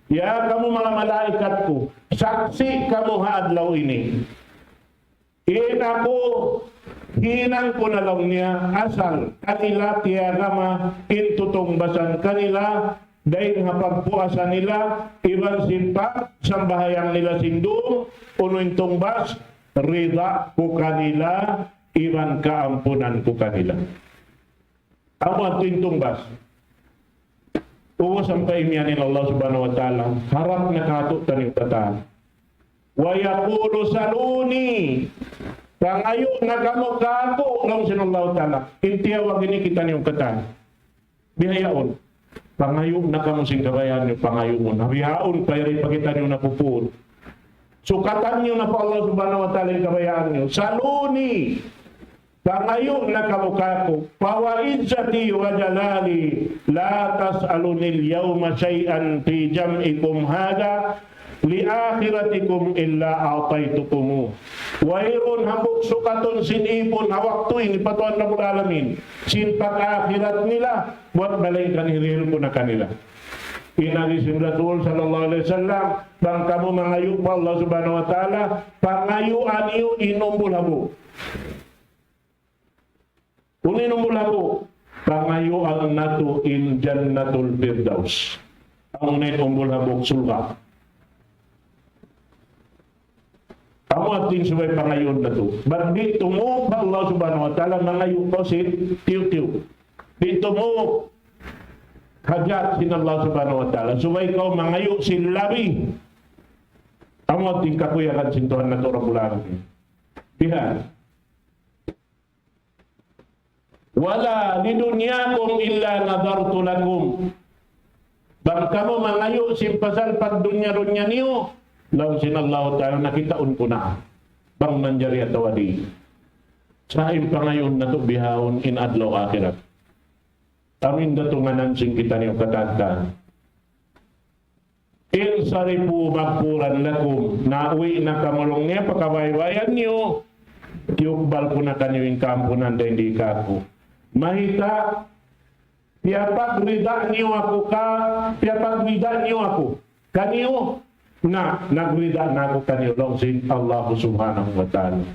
ya kamu manga malaikat ku, saksi' kamu ha adlaw ini. In aku hinang ku na laung niya, asal kanila tiyagama in tutungbasan kanila, dayn ha pagpuasa nila, iban sin pagsambahayang nila sin dum, unu in tungbas, rida ku kanila, iban kaampunan ku kanila. Amu yadtu in tungbas. Ubus ampa imiyan in Allah Subhanahu wa Ta'ala, harap na kātu'niyu katan. ويقول سلوني. Pangayu' na kamu kāku', laung sin Allah Ta'ala. In tiyawag ini kitaniyu katan. Bihaun. Pangayu' na kamu sin kabayaan niyu, pangayu' mu na. Bihaun, payari pa kitaniyu napupun. Sukatan niyu na pa Allah Subhanahu wa Ta'ala in kabayaan niyu. سلوني. Pangayu' na kamu kāku', فوعزتي وجلالي لا تسألوني اليوم شيئا في جمعكم هذا لآخرتكم إلا أعطيتكموه. Wayruun hambuuk sukatun sin ipun ha waktu ini pa Tuhan Rabbul Alamin. Sin pag-akhirat nila, buwat malaingkan hirihil ku na kanila. In agi sin Rasul sallallahu alayhi wasallam, bang kamu mangayu' pa Allah Subhanahu wa Ta'ala, pangayuan niyu in umbul hambuuk. Unu in umbul hambuuk? Pangayuan natu' in Jannatul Firdaus. Amuna in umbul hambuuk surga'. Amu hāti in subay pangayuun natu'. Bat di' tumūg pa Allah Subhanahu wa Ta'ala mangayu' kaw sin tiyu'-tiyu'. Di' tumūg hajat sin Allah Subhanahu wa Ta'ala. Subay kaw mangayu' sin labi. Amu hāti in kakuyagan sin Tuhan natu' Rabbul Alamin. Bihan. ولا لدنياكم إلا نظرت لكم. Bang kamu mangayu' sin pasal pagdunya-dunya niyu, laung sin Allahu Ta'ala, nakitaun ku na bang manjari atawa di'. Sa' in pangayuun natu' bihaun in adlaw akhirat. Amin da tunganan sin kitaniyu katan-katan. انصرفوا مغفورا لكم. Na uwi' na kamu laung niya pa kabaybayan niyu. Tiyukbal ku na kaniyu in kaampunan dayn di kāku'. Mayta', piyapagrida niyu aku ka, piyapagrida niyu aku kaniyu, na nagrida na aku kaniyu laung sin Allah Subhanahu wa Ta'ala.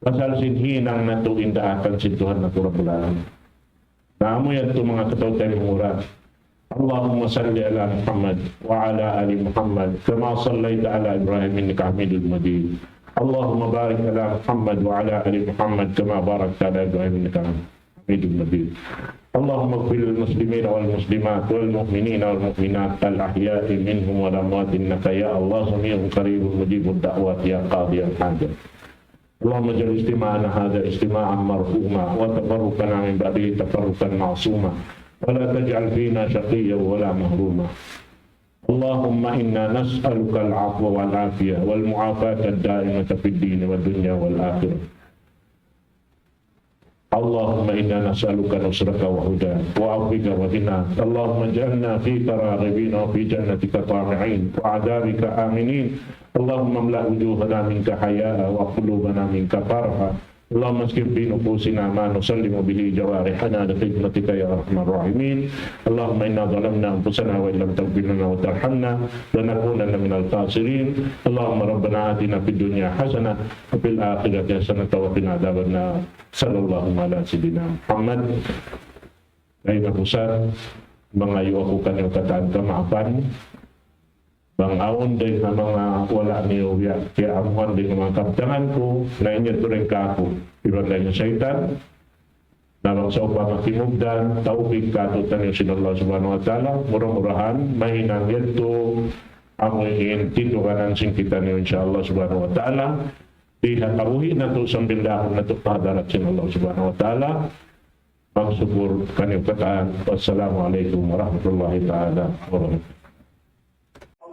Pasal sin hinang natu' in daakan sin Tuhan natu' Rabbul Alamin. Na amu yadtu manga kataw-taymanghuran. اللهم صل على محمد وعلى آل محمد كما صليت على إبراهيم إنك حميد مجيد. اللهم بارك على محمد وعلى آل محمد كما باركت على إبراهيم إنك حميد مجيد. اللهم اغفر للمسلمين والمسلمات والمؤمنين والمؤمنات الأحياء منهم والأموات إنك يا الله سميع قريب مجيب الدعوات يا قاضي الحاجات. اللهم اجعل اجتماعنا هذا اجتماعا مرحوما وتفرقنا من بعده تفرقا معصوما ولا تجعل فينا شقيا ولا محروما. اللهم إنا نسألك العفو والعافية والمعافاة الدائمة في الدين والدنيا والآخرة. اللهم إنا نسألك نصرك وهداك وعفوك وغناك. اللهم اجعلنا فيك راغبين وفي جنتك طامعين وعذابك آمنين. اللهم املأ وجوهنا منك حياء وقلوبنا منك فرحا. اللهم اسكب في نفوسنا ما نسلم به جوارحنا لخدمتك يا أرحم الراحمين. اللهم إنا ظلمنا أنفسنا وإن لم تغفر لنا وترحمنا لنكونن من الخاسرين. اللهم ربنا آتنا في الدنيا حسنة وفي الآخرة حسنة وقنا عذاب النار. صلى الله على سيدنا محمد. Ay, na, Ustaz, mangayu' aku kaniyu katan kamaapan. Bang awn dayn ha manga wala' niyu biya' kiyaamuhan dayn ha manga kabtangan ku, na in yadtu dayn kāku', iban dayn ha saytan. Na bang sawpama kimugdan, tawpik kātu'niyu sin Allah Subhanahu wa Ta'ala, mura-murahan, mahinang yadtu, amu in tindug sin kitaniyu, insya Allah Subhanahu wa Ta'ala, di ha kabuhi' natu' sambil dahun natu' pa hadarat sin Allah Subhanahu wa Ta'ala. Magsukul kaniyu katan. Wassalamu alaykum warahmatullahi ta'ala wabarakatuh.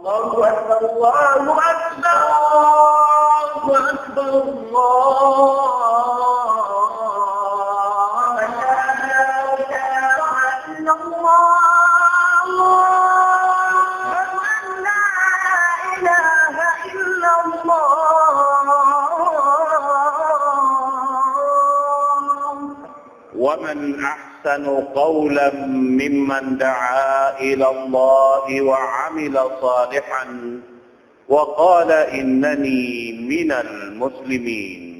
الله أكبر، الله أكبر، الله أكبر، الله أكبر. لا إله إلا الله. أشهد أن لا إله إلا الله. ومن أحسن قولا ممن دعا إلى الله وعمل صالحا وقال إنني من المسلمين.